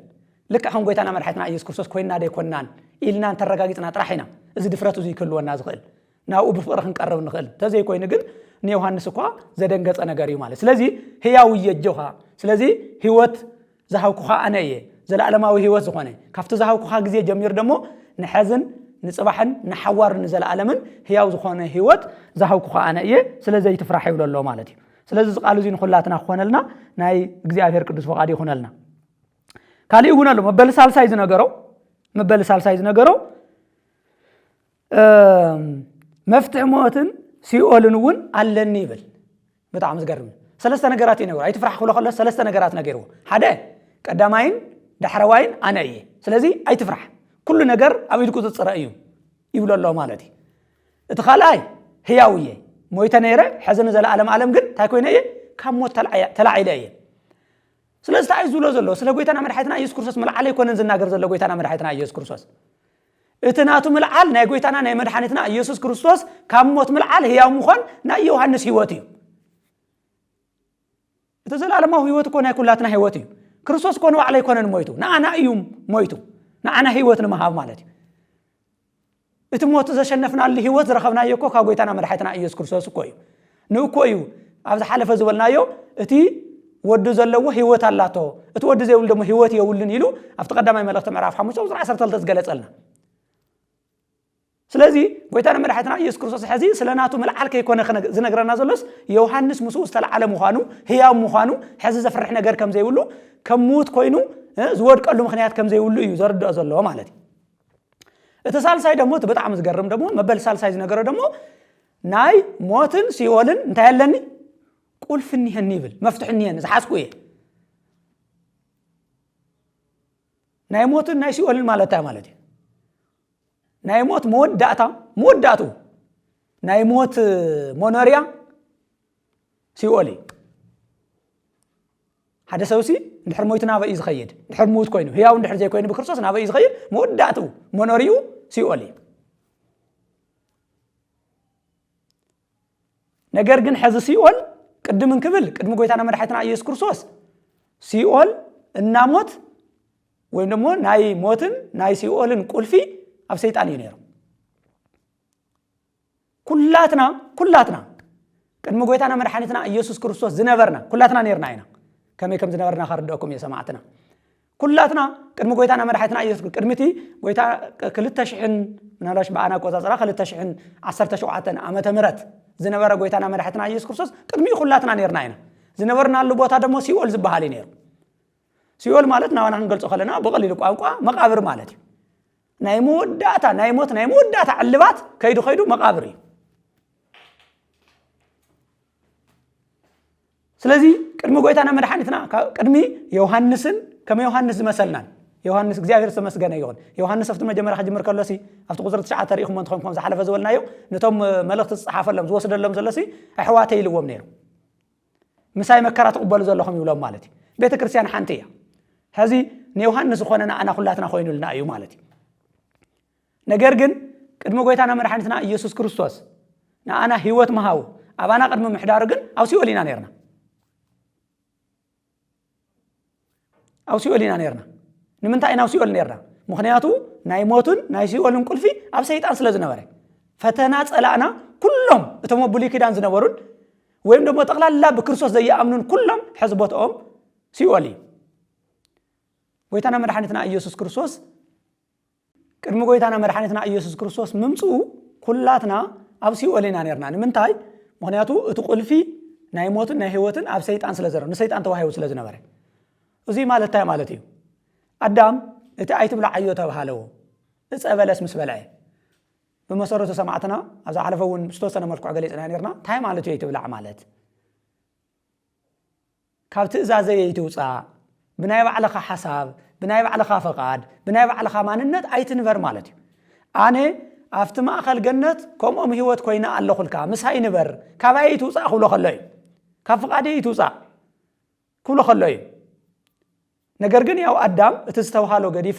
ልክዕ ከም ጎይታና መድሓትና ኢየሱስ ክርስቶስ ኮይንና ደይኮንናን ኢልና እንተረጋጊፅና ጥራሕ ኢና እዚ ድፍረት እዚ ክህልወና ዝኽእል። ናብኡ ብፍቕሪ ክንቀርብ ንኽእል። እንተዘይኮይኑ ግን ንዮሃንስ እኳ ዘደንገጸ ነገር እዩ ማለት። ስለዚ ህያው እየ ኣጆኻ። ስለዚ ህይወት ዝሃብኩኻ ኣነ እየ፣ ዘለኣለማዊ ህይወት ዝኾነ፣ ካብቲ ዝሃብኩኻ ግዜ ጀሚሩ ደሞ ንሐዝን ንጽባሕን ንሓዋሩ ንዘለኣለምን ህያው ዝኾነ ህይወት ዝሃብኩኻ ኣነ እየ፣ ስለዚ ኣይትፍራሕ ይብሎ ኣሎ ማለት እዩ። ስለዚ እዚ ቃል እዚ ንኹላትና ክኾነልና ናይ እግዚኣብሔር ቅዱስ ፍቓድ ይኹነልና። ካሊእ እውን ኣሎ፣ መበል ሳልሳይ ዝነገሮ፣ መበል ሳልሳይ ዝነገሮ፣ እም፣ መፍትሒ ሞትን ሲኦልን እውን ኣለኒ ይብል። ብጣዕሚ ዝገርም። ሰለስተ ነገራት እዩ ነግሮ። ኣይትፍራሕ ክብሎ ከሎ ሰለስተ ነገራት ነጊርዎ። ሓደ፣ ቀዳማይን ዳሕረዋይን ኣነ እየ። ስለዚ ኣይትፍራሕ፣ ኩሉ ነገር ኣብ ኢድ ቁፅፅረ እዩ ይብሎ ኣሎ ማለት እዩ። እቲ ካልኣይ፣ ህያው እየ፣ ሞይተ ነይረ፣ ሕዚ ንዘለኣለም ኣለም ግን እንታይ ኮይነ እየ? ካብ ሞት ተላዕየ- ተላዒለ እየ። ስለዚ እንታይ እዩ ዝብሎ ዘሎ? ስለ ጎይታና መድሓኒትና ኢየሱስ ክርስቶስ ምልዓል ኣይኮነን ዝናገር ዘሎ። ጎይታና መድሓኒትና ኢየሱስ ክርስቶስ፣ እቲ ናቱ ምልዓል፣ ናይ ጎይታና ናይ መድሓኒትና ኢየሱስ ክርስቶስ ካብ ሞት ምልዓል ህያው ምዃን ናይ ዮሃንስ ህይወት እዩ። እቲ ዘለኣለማዊ ህይወት እኮ ናይ ኩላትና ህይወት እዩ። ክርስቶስ እኮ ንባዕሉ ኣይኮነን ሞይቱ፣ ንዓና እዩ ሞይቱ፣ ንዓና ህይወት ንምሃብ ማለት እዩ። እቲ ሞት ዘሸነፍናሉ ህይወት ዝረኸብናዮ እኮ ካብ ጎይታና መድሓኒትና ኢየሱስ ክርስቶስ እኮ እዩ። ንእኮ እዩ ኣብ ዝሓለፈ ዝበልናዮ፣ እቲ ወዲ ዘለዎ ህይወት ኣላቶ፣ እቲ ወዲ ዘይብሉ ደሞ ህይወት የብሉን ኢሉ ኣብቲ ቀዳማይ መልእኽቲ ምዕራፍ ሓሙሽተ ቁፅሪ ዓሰርተ ክልተ ዝገለጸልና። ስለዚ ጎይታና መድሓኒትና ኢየሱስ ክርስቶስ ሕዚ ስለ ናቱ ምልዓል ከይኮነ ክነግ- ዝነግረና ዘሎስ፣ ዮሃንስ ምስኡ ዝተለዓለ ምዃኑ፣ ህያው ምዃኑ፣ ሕዚ ዘፍርሕ ነገር ከም ዘይብሉ፣ ከም ምዉት ኮይኑ እ፣ ዝወድቀሉ ምኽንያት ከም ዘይብሉ እዩ ዘርድኦ ዘሎ ማለት እዩ። እቲ ሳልሳይ ደሞ፣ እቲ ብጣዕሚ ዝገርም ደሞ፣ መበል ሳልሳይ ዝነገሮ ደሞ፣ ናይ ሞትን ሲኦልን እንታይ ኣለኒ? ቁልፊ እኒሀኒ ይብል። መፍትሒ እኒሀኒ፣ ዝሓዝኩ እየ። ናይ ሞትን ናይ ሲኦልን ማለት እንታይ ማለት እዩ? ናይ ሞት መወዳእታ፣ መወዳእቱ ናይ ሞት መኖርያ ሲኦል እዩ። ሓደ ሰብሲ እንድሕር ሞይቱ ናበይ እዩ ዝኸይድ? እንድሕር ምዉት ኮይኑ፣ ህያው እንድሕር ዘይኮይኑ ብክርስቶስ ናበይ እዩ ዝኸይድ? መወዳእትኡ መኖሪኡ ሲኦል እዩ። ነገር ግን ሕዚ ሲኦል ቅድም እንክብል ቅድሚ ጎይታና መድሓኒትና ኢየሱስ ክርስቶስ ሲኦል እና ሞት ወይም ደግሞ ናይ ሞትን ናይ ሲኦልን ቁልፊ ኣብ ሰይጣን እዩ ነይሩ። ኩላትና ኩላትና ቅድሚ ጎይታና መድሓኒትና ኢየሱስ ክርስቶስ ዝነበርና ኩላትና ነርና ኢና። ከመይ ከም ዝነበርና ከርድአኩም እየ ሰማዕትና። ኩላትና ቅድሚ ጎይታና መድሓኒትና ኢየሱስ ቅድሚ እቲ ጎይታ ክልተ ሽሕን ምናልባሽ ብኣና ኣቆጻጽራ ክልተ ሽሕን ዓሰርተ ሸውዓተን ዓመተ ምህረት ዝነበረ ጎይታና መድሓኒትና ኢየሱስ ክርስቶስ ቅድሚኡ ኩላትና ነርና ኢና። ዝነበርናሉ ቦታ ደሞ ሲኦል ዝበሃል እዩ ነይሩ። ሲኦል ማለት ናባና ክንገልጾ ከለና ብቐሊሉ ቋንቋ መቓብር ማለት እዩ። ናይ መወዳእታ ናይ ሞት ናይ መወዳእታ ዕልባት ከይዱ ከይዱ መቓብር እዩ። ስለዚ ቅድሚ ጎይታና መድሓኒትና ካብ ቅድሚ ዮሃንስን ከም ዮሃንስ ዝመሰልናን ዮሃንስ እግዚኣብሔር ዝተመስገነ ይኹን። ዮሃንስ ኣብቲ መጀመርያ ክጅምር ከሎሲ ኣብቲ ቁፅሪ ትሽዓተ ርኢኹሞ እንትኾንኩም ዝሓለፈ ዝበልናዮ ነቶም መልእኽቲ ዝፀሓፈሎም ዝወስደሎም ዘሎሲ ኣሕዋተይ ኢልዎም ነይሩ። ምሳይ መከራ ትቕበሉ ዘለኹም ይብሎም ማለት እዩ። ቤተ ክርስቲያን ሓንቲ እያ። ሕዚ ንዮሃንስ ዝኾነ ንኣና ኩላትና ኮይኑልና እዩ ማለት እዩ። ነገር ግን ቅድሚ ጎይታና መድሓኒትና ኢየሱስ ክርስቶስ ንኣና ህይወት ምሃቡ ኣባና ቅድሚ ምሕዳሩ ግን ኣብ ሲኦል ኢና ነርና። ኣብ ሲኦል ኢና ነርና። ንምንታይ ኢና ኣብ ሲኦል ነርና? ምኽንያቱ ናይ ሞትን ናይ ሲኦልን ቁልፊ ኣብ ሰይጣን ስለ ዝነበረ ፈተና ጸላእና ኩሎም እቶም ኣብ ብሉይ ኪዳን ዝነበሩን ወይም ደግሞ ጠቕላላ ብክርስቶስ ዘይኣምኑን ኩሎም ሕዚ ቦትኦም ሲኦል እዩ። ጎይታና መድሓኒትና ኢየሱስ ክርስቶስ ቅድሚ ጎይታና መድሓኒትና ኢየሱስ ክርስቶስ ምምፅኡ ኩላትና ኣብ ሲኦል ኢና ነርና። ንምንታይ? ምኽንያቱ እቲ ቁልፊ ናይ ሞትን ናይ ህይወትን ኣብ ሰይጣን ስለ ዘረ ንሰይጣን ተዋሂቡ ስለ ዝነበረ። እዙይ ማለት እንታይ ማለት እዩ? ኣዳም እቲ ኣይትብላዓዮ ተባሃለዎ እፀ በለስ ምስ በልዐ ብመሰረቱ ሰማዕትና ኣብ ዝሓለፈ እውን ዝተወሰነ መልክዑ ገሊፅና ነርና። እንታይ ማለት እዩ ኣይትብላዕ ማለት? ካብ ትእዛዘይ ኣይትውፃእ፣ ብናይ ባዕልኻ ሓሳብ፣ ብናይ ባዕልኻ ፈቓድ፣ ብናይ ባዕልኻ ማንነት ኣይትንበር ማለት እዩ። ኣነ ኣብቲ ማእኸል ገነት ከምኦም ህይወት ኮይነ ኣለኹልካ፣ ምሳይ ንበር፣ ካባይ ኣይትውፃእ ክብሎ ከሎ እዩ። ካብ ፍቓደይ ኣይትውፃእ ክብሎ ከሎ እዩ። ነገር ግን ያው ኣዳም እቲ ዝተብሃሎ ገዲፉ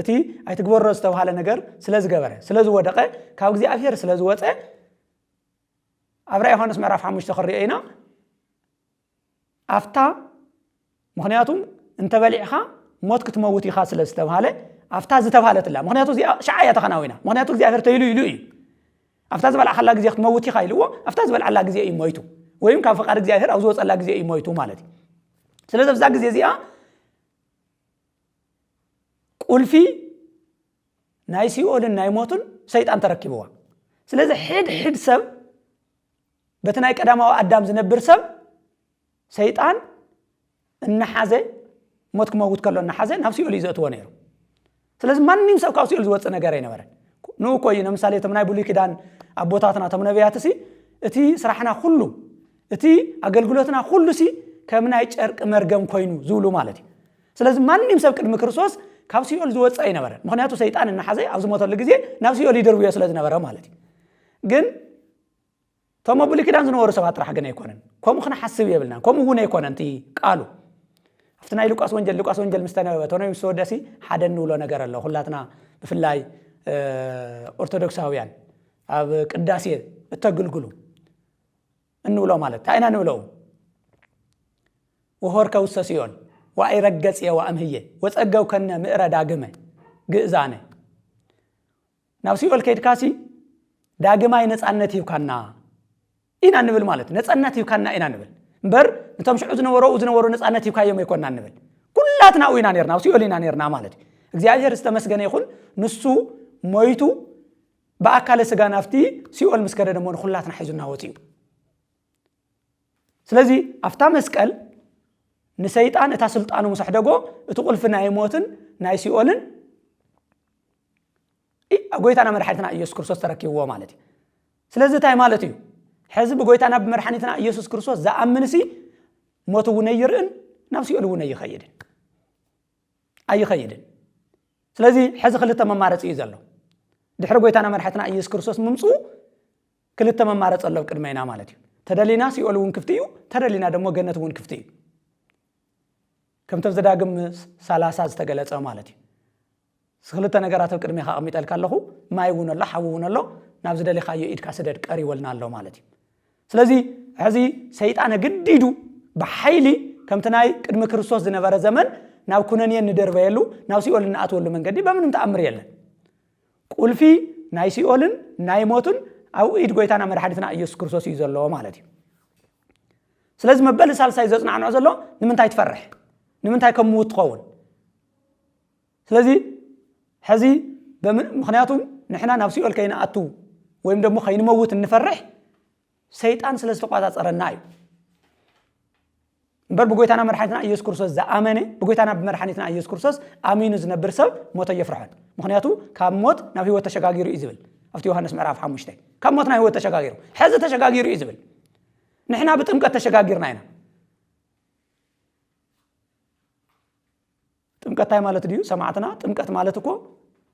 እቲ ኣይትግበሮ ዝተብሃለ ነገር ስለ ዝገበረ ስለ ዝወደቐ ካብ እግዚኣብሔር ስለ ዝወፀ ኣብ ራእይ ዮሃንስ ምዕራፍ ሓሙሽተ ክንሪኦ ኢና። ኣፍታ ምኽንያቱም እንተበሊዕኻ ሞት ክትመውት ኢኻ ስለ ዝተብሃለ ኣፍታ ዝተብሃለትላ ምክንያቱ እዚኣ ሸዓ እያ ተኸናዊና ምክንያቱ እግዚኣብሔር ተይሉ ኢሉ እዩ። ኣፍታ ዝበልዓኻላ ግዜ ክትመውት ኢኻ ኢልዎ ኣፍታ ዝበልዓላ ግዜ እዩ ሞይቱ ወይም ካብ ፍቓድ እግዚኣብሔር ኣብ ዝወፀላ ግዜ እዩ ሞይቱ ማለት እዩ። ስለዚ ኣብዛ ግዜ እዚኣ ቁልፊ ናይ ሲኦልን ናይ ሞትን ሰይጣን ተረኪብዋ። ስለዚ ሕድ ሕድ ሰብ በቲ ናይ ቀዳማዊ ኣዳም ዝነብር ሰብ ሰይጣን እናሓዘ ሞት ክመውት ከሎ እናሓዘ ናብ ሲኦል እዩ ዘእትዎ ነይሩ። ስለዚ ማንም ሰብ ካብ ሲኦል ዝወፅእ ነገር ኣይነበረን። ንኡ እኮ እዩ ንምሳሌ እቶም ናይ ብሉይ ኪዳን ኣቦታትና እቶም ነቢያት ሲ እቲ ስራሕና ኩሉ እቲ ኣገልግሎትና ኩሉ ሲ ከም ናይ ጨርቂ መርገም ኮይኑ ዝብሉ ማለት እዩ። ስለዚ ማንም ሰብ ቅድሚ ክርስቶስ ካብ ሲኦል ዝወፅእ ኣይነበረን። ምክንያቱ ሰይጣን እናሓዘ ኣብ ዝሞተሉ ግዜ ናብ ሲኦል ይድርብዮ ስለ ዝነበረ ማለት እዩ። ግን እቶም ኣብ ብሉይ ኪዳን ዝነበሩ ሰባት ጥራሕ ግን ኣይኮነን። ከምኡ ክንሓስብ የብልናን። ከምኡ እውን ኣይኮነን እቲ ቃሉ። ኣብቲ ናይ ሉቃስ ወንጀል ሉቃስ ወንጀል ምስ ተነበበ እቶ ናይ ምስ ተወደሲ ሓደ እንብሎ ነገር ኣሎ። ኩላትና ብፍላይ ኦርቶዶክሳውያን ኣብ ቅዳሴ እተግልግሉ እንብሎ ማለት እንታይ ኢና ንብሎ? ወሆርከ ውስተ ሲኦል ወአይረገጽየ ወአምህየ ወጸገው ከነ ምእረ ዳግመ ግእዛነ። ናብ ሲኦል ከይድካሲ ዳግማይ ነጻነት ሂብካና ኢና ንብል ማለት ነጻነት ሂብካና ኢና ንብል እምበር ነቶም ሽዑ ዝነበሩ ዝነበሩ ነጻነት ሂብካዮም ኣይኮና ንብል። ኩላትና ኢና ነርና ኣብ ሲኦል ኢና ነርና ማለት እዩ። እግዚኣብሔር ዝተመስገነ ይኹን ንሱ ሞይቱ ብኣካለ ስጋ ናብቲ ሲኦል ምስ ከደ ደሞ ንኹላትና ሒዙና ወፂኡ። ስለዚ ኣብታ መስቀል ንሰይጣን እታ ስልጣኑ ምስ ኣሕደጎ እቲ ቁልፊ ናይ ሞትን ናይ ሲኦልን ኣብ ጎይታና መድሓኒትና ኢየሱስ ክርስቶስ ተረኪብዎ ማለት እዩ። ስለዚ እንታይ ማለት እዩ? ሕዚ ብጎይታና ብመድሓኒትና ኢየሱስ ክርስቶስ ዝኣምን ሲ ሞት እውን ኣይርእን ናብ ሲኦል እውን ኣይኸይድን ኣይኸይድን። ስለዚ ሕዚ ክልተ መማረፂ እዩ ዘሎ። ድሕሪ ጎይታና መድሓኒትና ኢየሱስ ክርስቶስ ምምፅኡ ክልተ መማረፂ ኣሎ ኣብ ቅድመና ማለት እዩ። ተደሊና ሲኦል እውን ክፍቲ እዩ፣ ተደሊና ደሞ ገነት እውን ክፍቲ እዩ። ከምቲ ኣብ ዘዳግም ሰላሳ ዝተገለጸ ማለት እዩ። ክልተ ነገራት ኣብ ቅድሜኻ ኣቐሚጠልካ ኣለኹ፣ ማይ እውን ኣሎ፣ ሓዊ እውን ኣሎ፣ ናብ ዝደሊኻዮ ኢድካ ስደድ ቀሪበልና ኣሎ ማለት እዩ። ስለዚ ሕዚ ሰይጣን ኣገዲዱ ብሓይሊ ከምቲ ናይ ቅድሚ ክርስቶስ ዝነበረ ዘመን ናብ ኩነኔ ንደርበየሉ፣ ናብ ሲኦል እንኣትወሉ መንገዲ በምንም ተኣምር የለን። ቁልፊ ናይ ሲኦልን ናይ ሞትን ኣብ ኢድ ጎይታና መድሓኒትና ኢየሱስ ክርስቶስ እዩ ዘለዎ ማለት እዩ። ስለዚ መበል ሳልሳይ ዘጽናዕንዖ ዘሎ ንምንታይ ትፈርሕ? ንምንታይ ከም ምውት ትኸውን? ስለዚ ሕዚ በምን- ምኽንያቱ ንሕና ናብ ሲኦል ከይንኣቱ ወይም ደሞ ከይንመውት እንፈርሕ ሰይጣን ስለ ዝተቋጻጸረና እዩ። እምበር ብጎይታና መድሓኒትና ኢየሱስ ክርስቶስ ዝኣመነ፣ ብጎይታና ብመድሓኒትና ኢየሱስ ክርስቶስ ኣሚኑ ዝነብር ሰብ ሞት ኣየፍርሖን። ምኽንያቱ ካብ ሞት ናብ ህይወት ተሸጋጊሩ እዩ ዝብል ኣብቲ ዮሃንስ ምዕራፍ ሓሙሽተ። ካብ ሞት ናብ ህይወት ተሸጋጊሩ፣ ሕዚ ተሸጋጊሩ እዩ ዝብል። ንሕና ብጥምቀት ተሸጋጊርና ኢና። ጥምቀት እንታይ ማለት ድዩ ሰማዕትና? ጥምቀት ማለት እኮ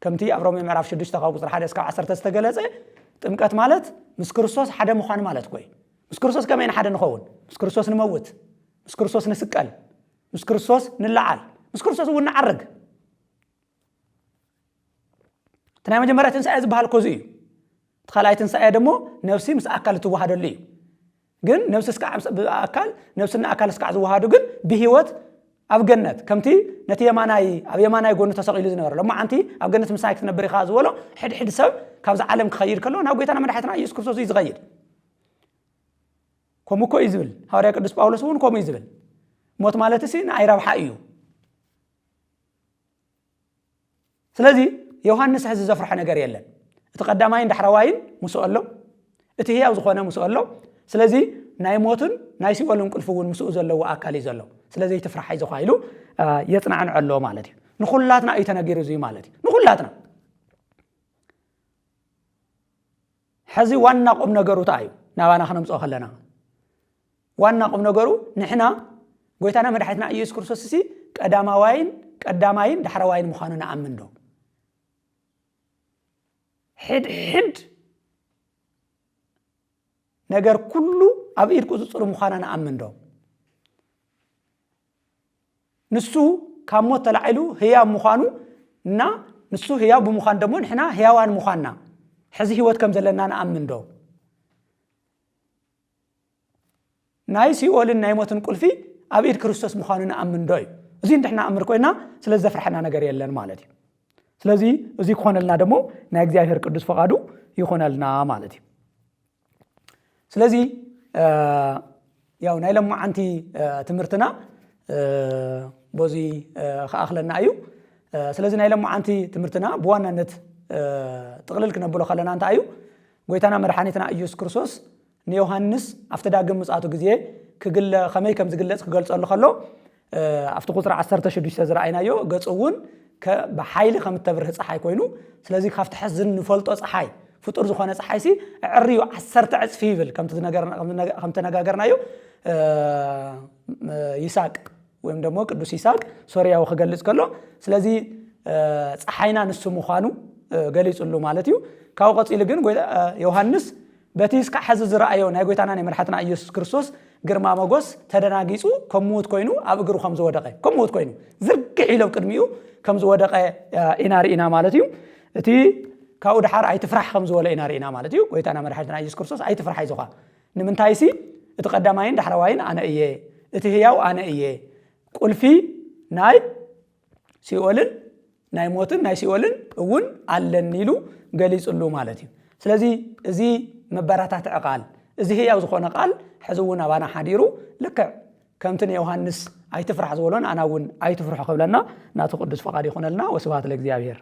ከምቲ ኣብ ሮሜ ምዕራፍ ሽዱሽተ ካብ ቁፅሪ ሓደ እስካብ ዓሰርተ ዝተገለጸ፣ ጥምቀት ማለት ምስ ክርስቶስ ሓደ ምዃን ማለት እኮ እዩ። ምስ ክርስቶስ ከመይ ንሓደ ንኸውን? ምስ ክርስቶስ ንመውት፣ ምስ ክርስቶስ ንስቀል፣ ምስ ክርስቶስ ንለዓል፣ ምስ ክርስቶስ እውን ንዓርግ። እቲ ናይ መጀመርያ ትንሳኤ ዝበሃል እኮ እዚ እዩ። እቲ ካልኣይ ትንሳኤ ደሞ ነፍሲ ምስ ኣካል እትወሃደሉ እዩ። ግን ነፍሲ እስካዕ ምስ- ብኣካል ነፍስና ኣካል እስካዕ ዝወሃዱ ግን ብህይወት ኣብ ገነት ከምቲ ነቲ የማናይ ኣብ የማናይ ጎኑ ተሰቒሉ ዝነበረ ሎማዓንቲ ኣብ ገነት ምሳይ ክትነብር ኢኻ ዝበሎ ሕድሕድ ሰብ ካብዚ ዓለም ክኸይድ ከሎ ናብ ጎይታና መድሓኒትና ኢየሱስ ክርስቶስ እዩ ዝኸይድ። ከምኡ እኮ እዩ ዝብል። ሃዋርያ ቅዱስ ጳውሎስ እውን ከምኡ እዩ ዝብል። ሞት ማለት ሲ ንኣይ ረብሓ እዩ። ስለዚ ዮሃንስ ሕዚ ዘፍርሖ ነገር የለን። እቲ ቀዳማይን ዳሕረዋይን ምስኡ ኣሎ፣ እቲ ህያው ዝኾነ ምስኡ ኣሎ። ስለዚ ናይ ሞትን ናይ ሲኦልን ቁልፊ እውን ምስኡ ዘለዎ ኣካል እዩ ዘሎ። ስለዚ ኣይትፍራሕ ኣይዞኻ ኢሉ የፅናዕንዖ ኣሎ ማለት እዩ። ንኹላትና እዩ ተነጊሩ እዚ ማለት እዩ። ንኹላትና። ሕዚ ዋና ቁም ነገሩ እንታይ እዩ? ናባና ክነምፅኦ ከለና ዋና ቁም ነገሩ ንሕና ጎይታና መድሓኒትና ኢየሱስ ክርስቶስ ሲ ቀዳማዋይን ቀዳማይን ዳሕረዋይን ምዃኑ ንኣምን ዶ? ሕድሕድ ነገር ኩሉ ኣብ ኢድ ቁፅፅሩ ምዃና ንኣምን ዶ? ንሱ ካብ ሞት ተላዒሉ ህያው ምዃኑ እና ንሱ ህያው ብምዃን ደሞ ንሕና ህያዋን ምዃንና ሕዚ ህይወት ከም ዘለና ንኣምን ዶ? ናይ ሲኦልን ናይ ሞትን ቁልፊ ኣብ ኢድ ክርስቶስ ምዃኑ ንኣምን ዶ እዩ? እዚ እንድሕና ኣምር ኮይና ስለ ዘፍርሐና ነገር የለን ማለት እዩ። ስለዚ እዚ ክኾነልና ደሞ ናይ እግዚኣብሔር ቅዱስ ፈቓዱ ይኾነልና ማለት እዩ። ስለዚ ያው ናይ ለማዓንቲ ትምህርትና በዚ ክኣኽለና እዩ። ስለዚ ናይ ለማዓንቲ ትምህርትና ብዋናነት ጥቕልል ክነብሎ ከለና እንታይ እዩ? ጎይታና መድሓኒትና ኢየሱስ ክርስቶስ ንዮሃንስ ኣብቲ ዳግም ምጽኣቱ ግዜ ክግለ- ከመይ ከም ዝግለጽ ክገልጸሉ ከሎ ኣብቲ ቁፅሪ ዓሰርተ ሽዱሽተ ዝረኣይናዮ ገጹ እውን ከ- ብሓይሊ ከም እተብርህ ፀሓይ ኮይኑ፣ ስለዚ ካብቲ ሕዚ ንፈልጦ ፀሓይ ፍጡር ዝኾነ ፀሓይ ሲ ኣዕርዩ ዓሰርተ ዕፅፊ ይብል ከምቲ ዝነገር- ከም ዝነገ- ከም ተነጋገርናዮ ይሳቅ ወይም ደግሞ ቅዱስ ይሳቅ ሶርያዊ ክገልጽ ከሎ፣ ስለዚ ፀሓይና ንሱ ምዃኑ ገሊጹሉ ማለት እዩ። ካብኡ ቀጺሉ ግን ጎይታ- ዮሃንስ በቲ እስካዕ ሕዚ ዝረኣዮ ናይ ጎይታና ናይ መድሓትና ኢየሱስ ክርስቶስ ግርማ መጎስ ተደናጊጹ ከም ምዉት ኮይኑ ኣብ እግሩ ከም ዝወደቐ ከም ምዉት ኮይኑ ዝርግሕ ኢሎ ቅድሚኡ ከም ዝወደቐ ኢና ርኢና ማለት እዩ። እቲ ካብኡ ድሓር ኣይትፍራሕ ከም ዝበሎ ኢና ርኢና ማለት እዩ። ጎይታና መድሓትና ኢየሱስ ክርስቶስ ኣይትፍራሕ ይዞኻ ንምንታይሲ እቲ ቀዳማይን ዳሕረዋይን ኣነ እየ፣ እቲ ህያው ኣነ እየ፣ ቁልፊ ናይ ሲኦልን ናይ ሞትን ናይ ሲኦልን እውን ኣለኒ ኢሉ ገሊጹሉ ማለት እዩ። ስለዚ እዚ መበረታትዒ ቃል፣ እዚ ህያው ዝኾነ ቃል ሕዚ እውን ኣባና ሓዲሩ ልክዕ ከምቲ ንዮሃንስ ኣይትፍራሕ ዝበሎን ኣና እውን ኣይትፍርሑ ክብለና ናቱ ቅዱስ ፈቓድ ይኹነልና። ወስብሐት ለእግዚኣብሔር።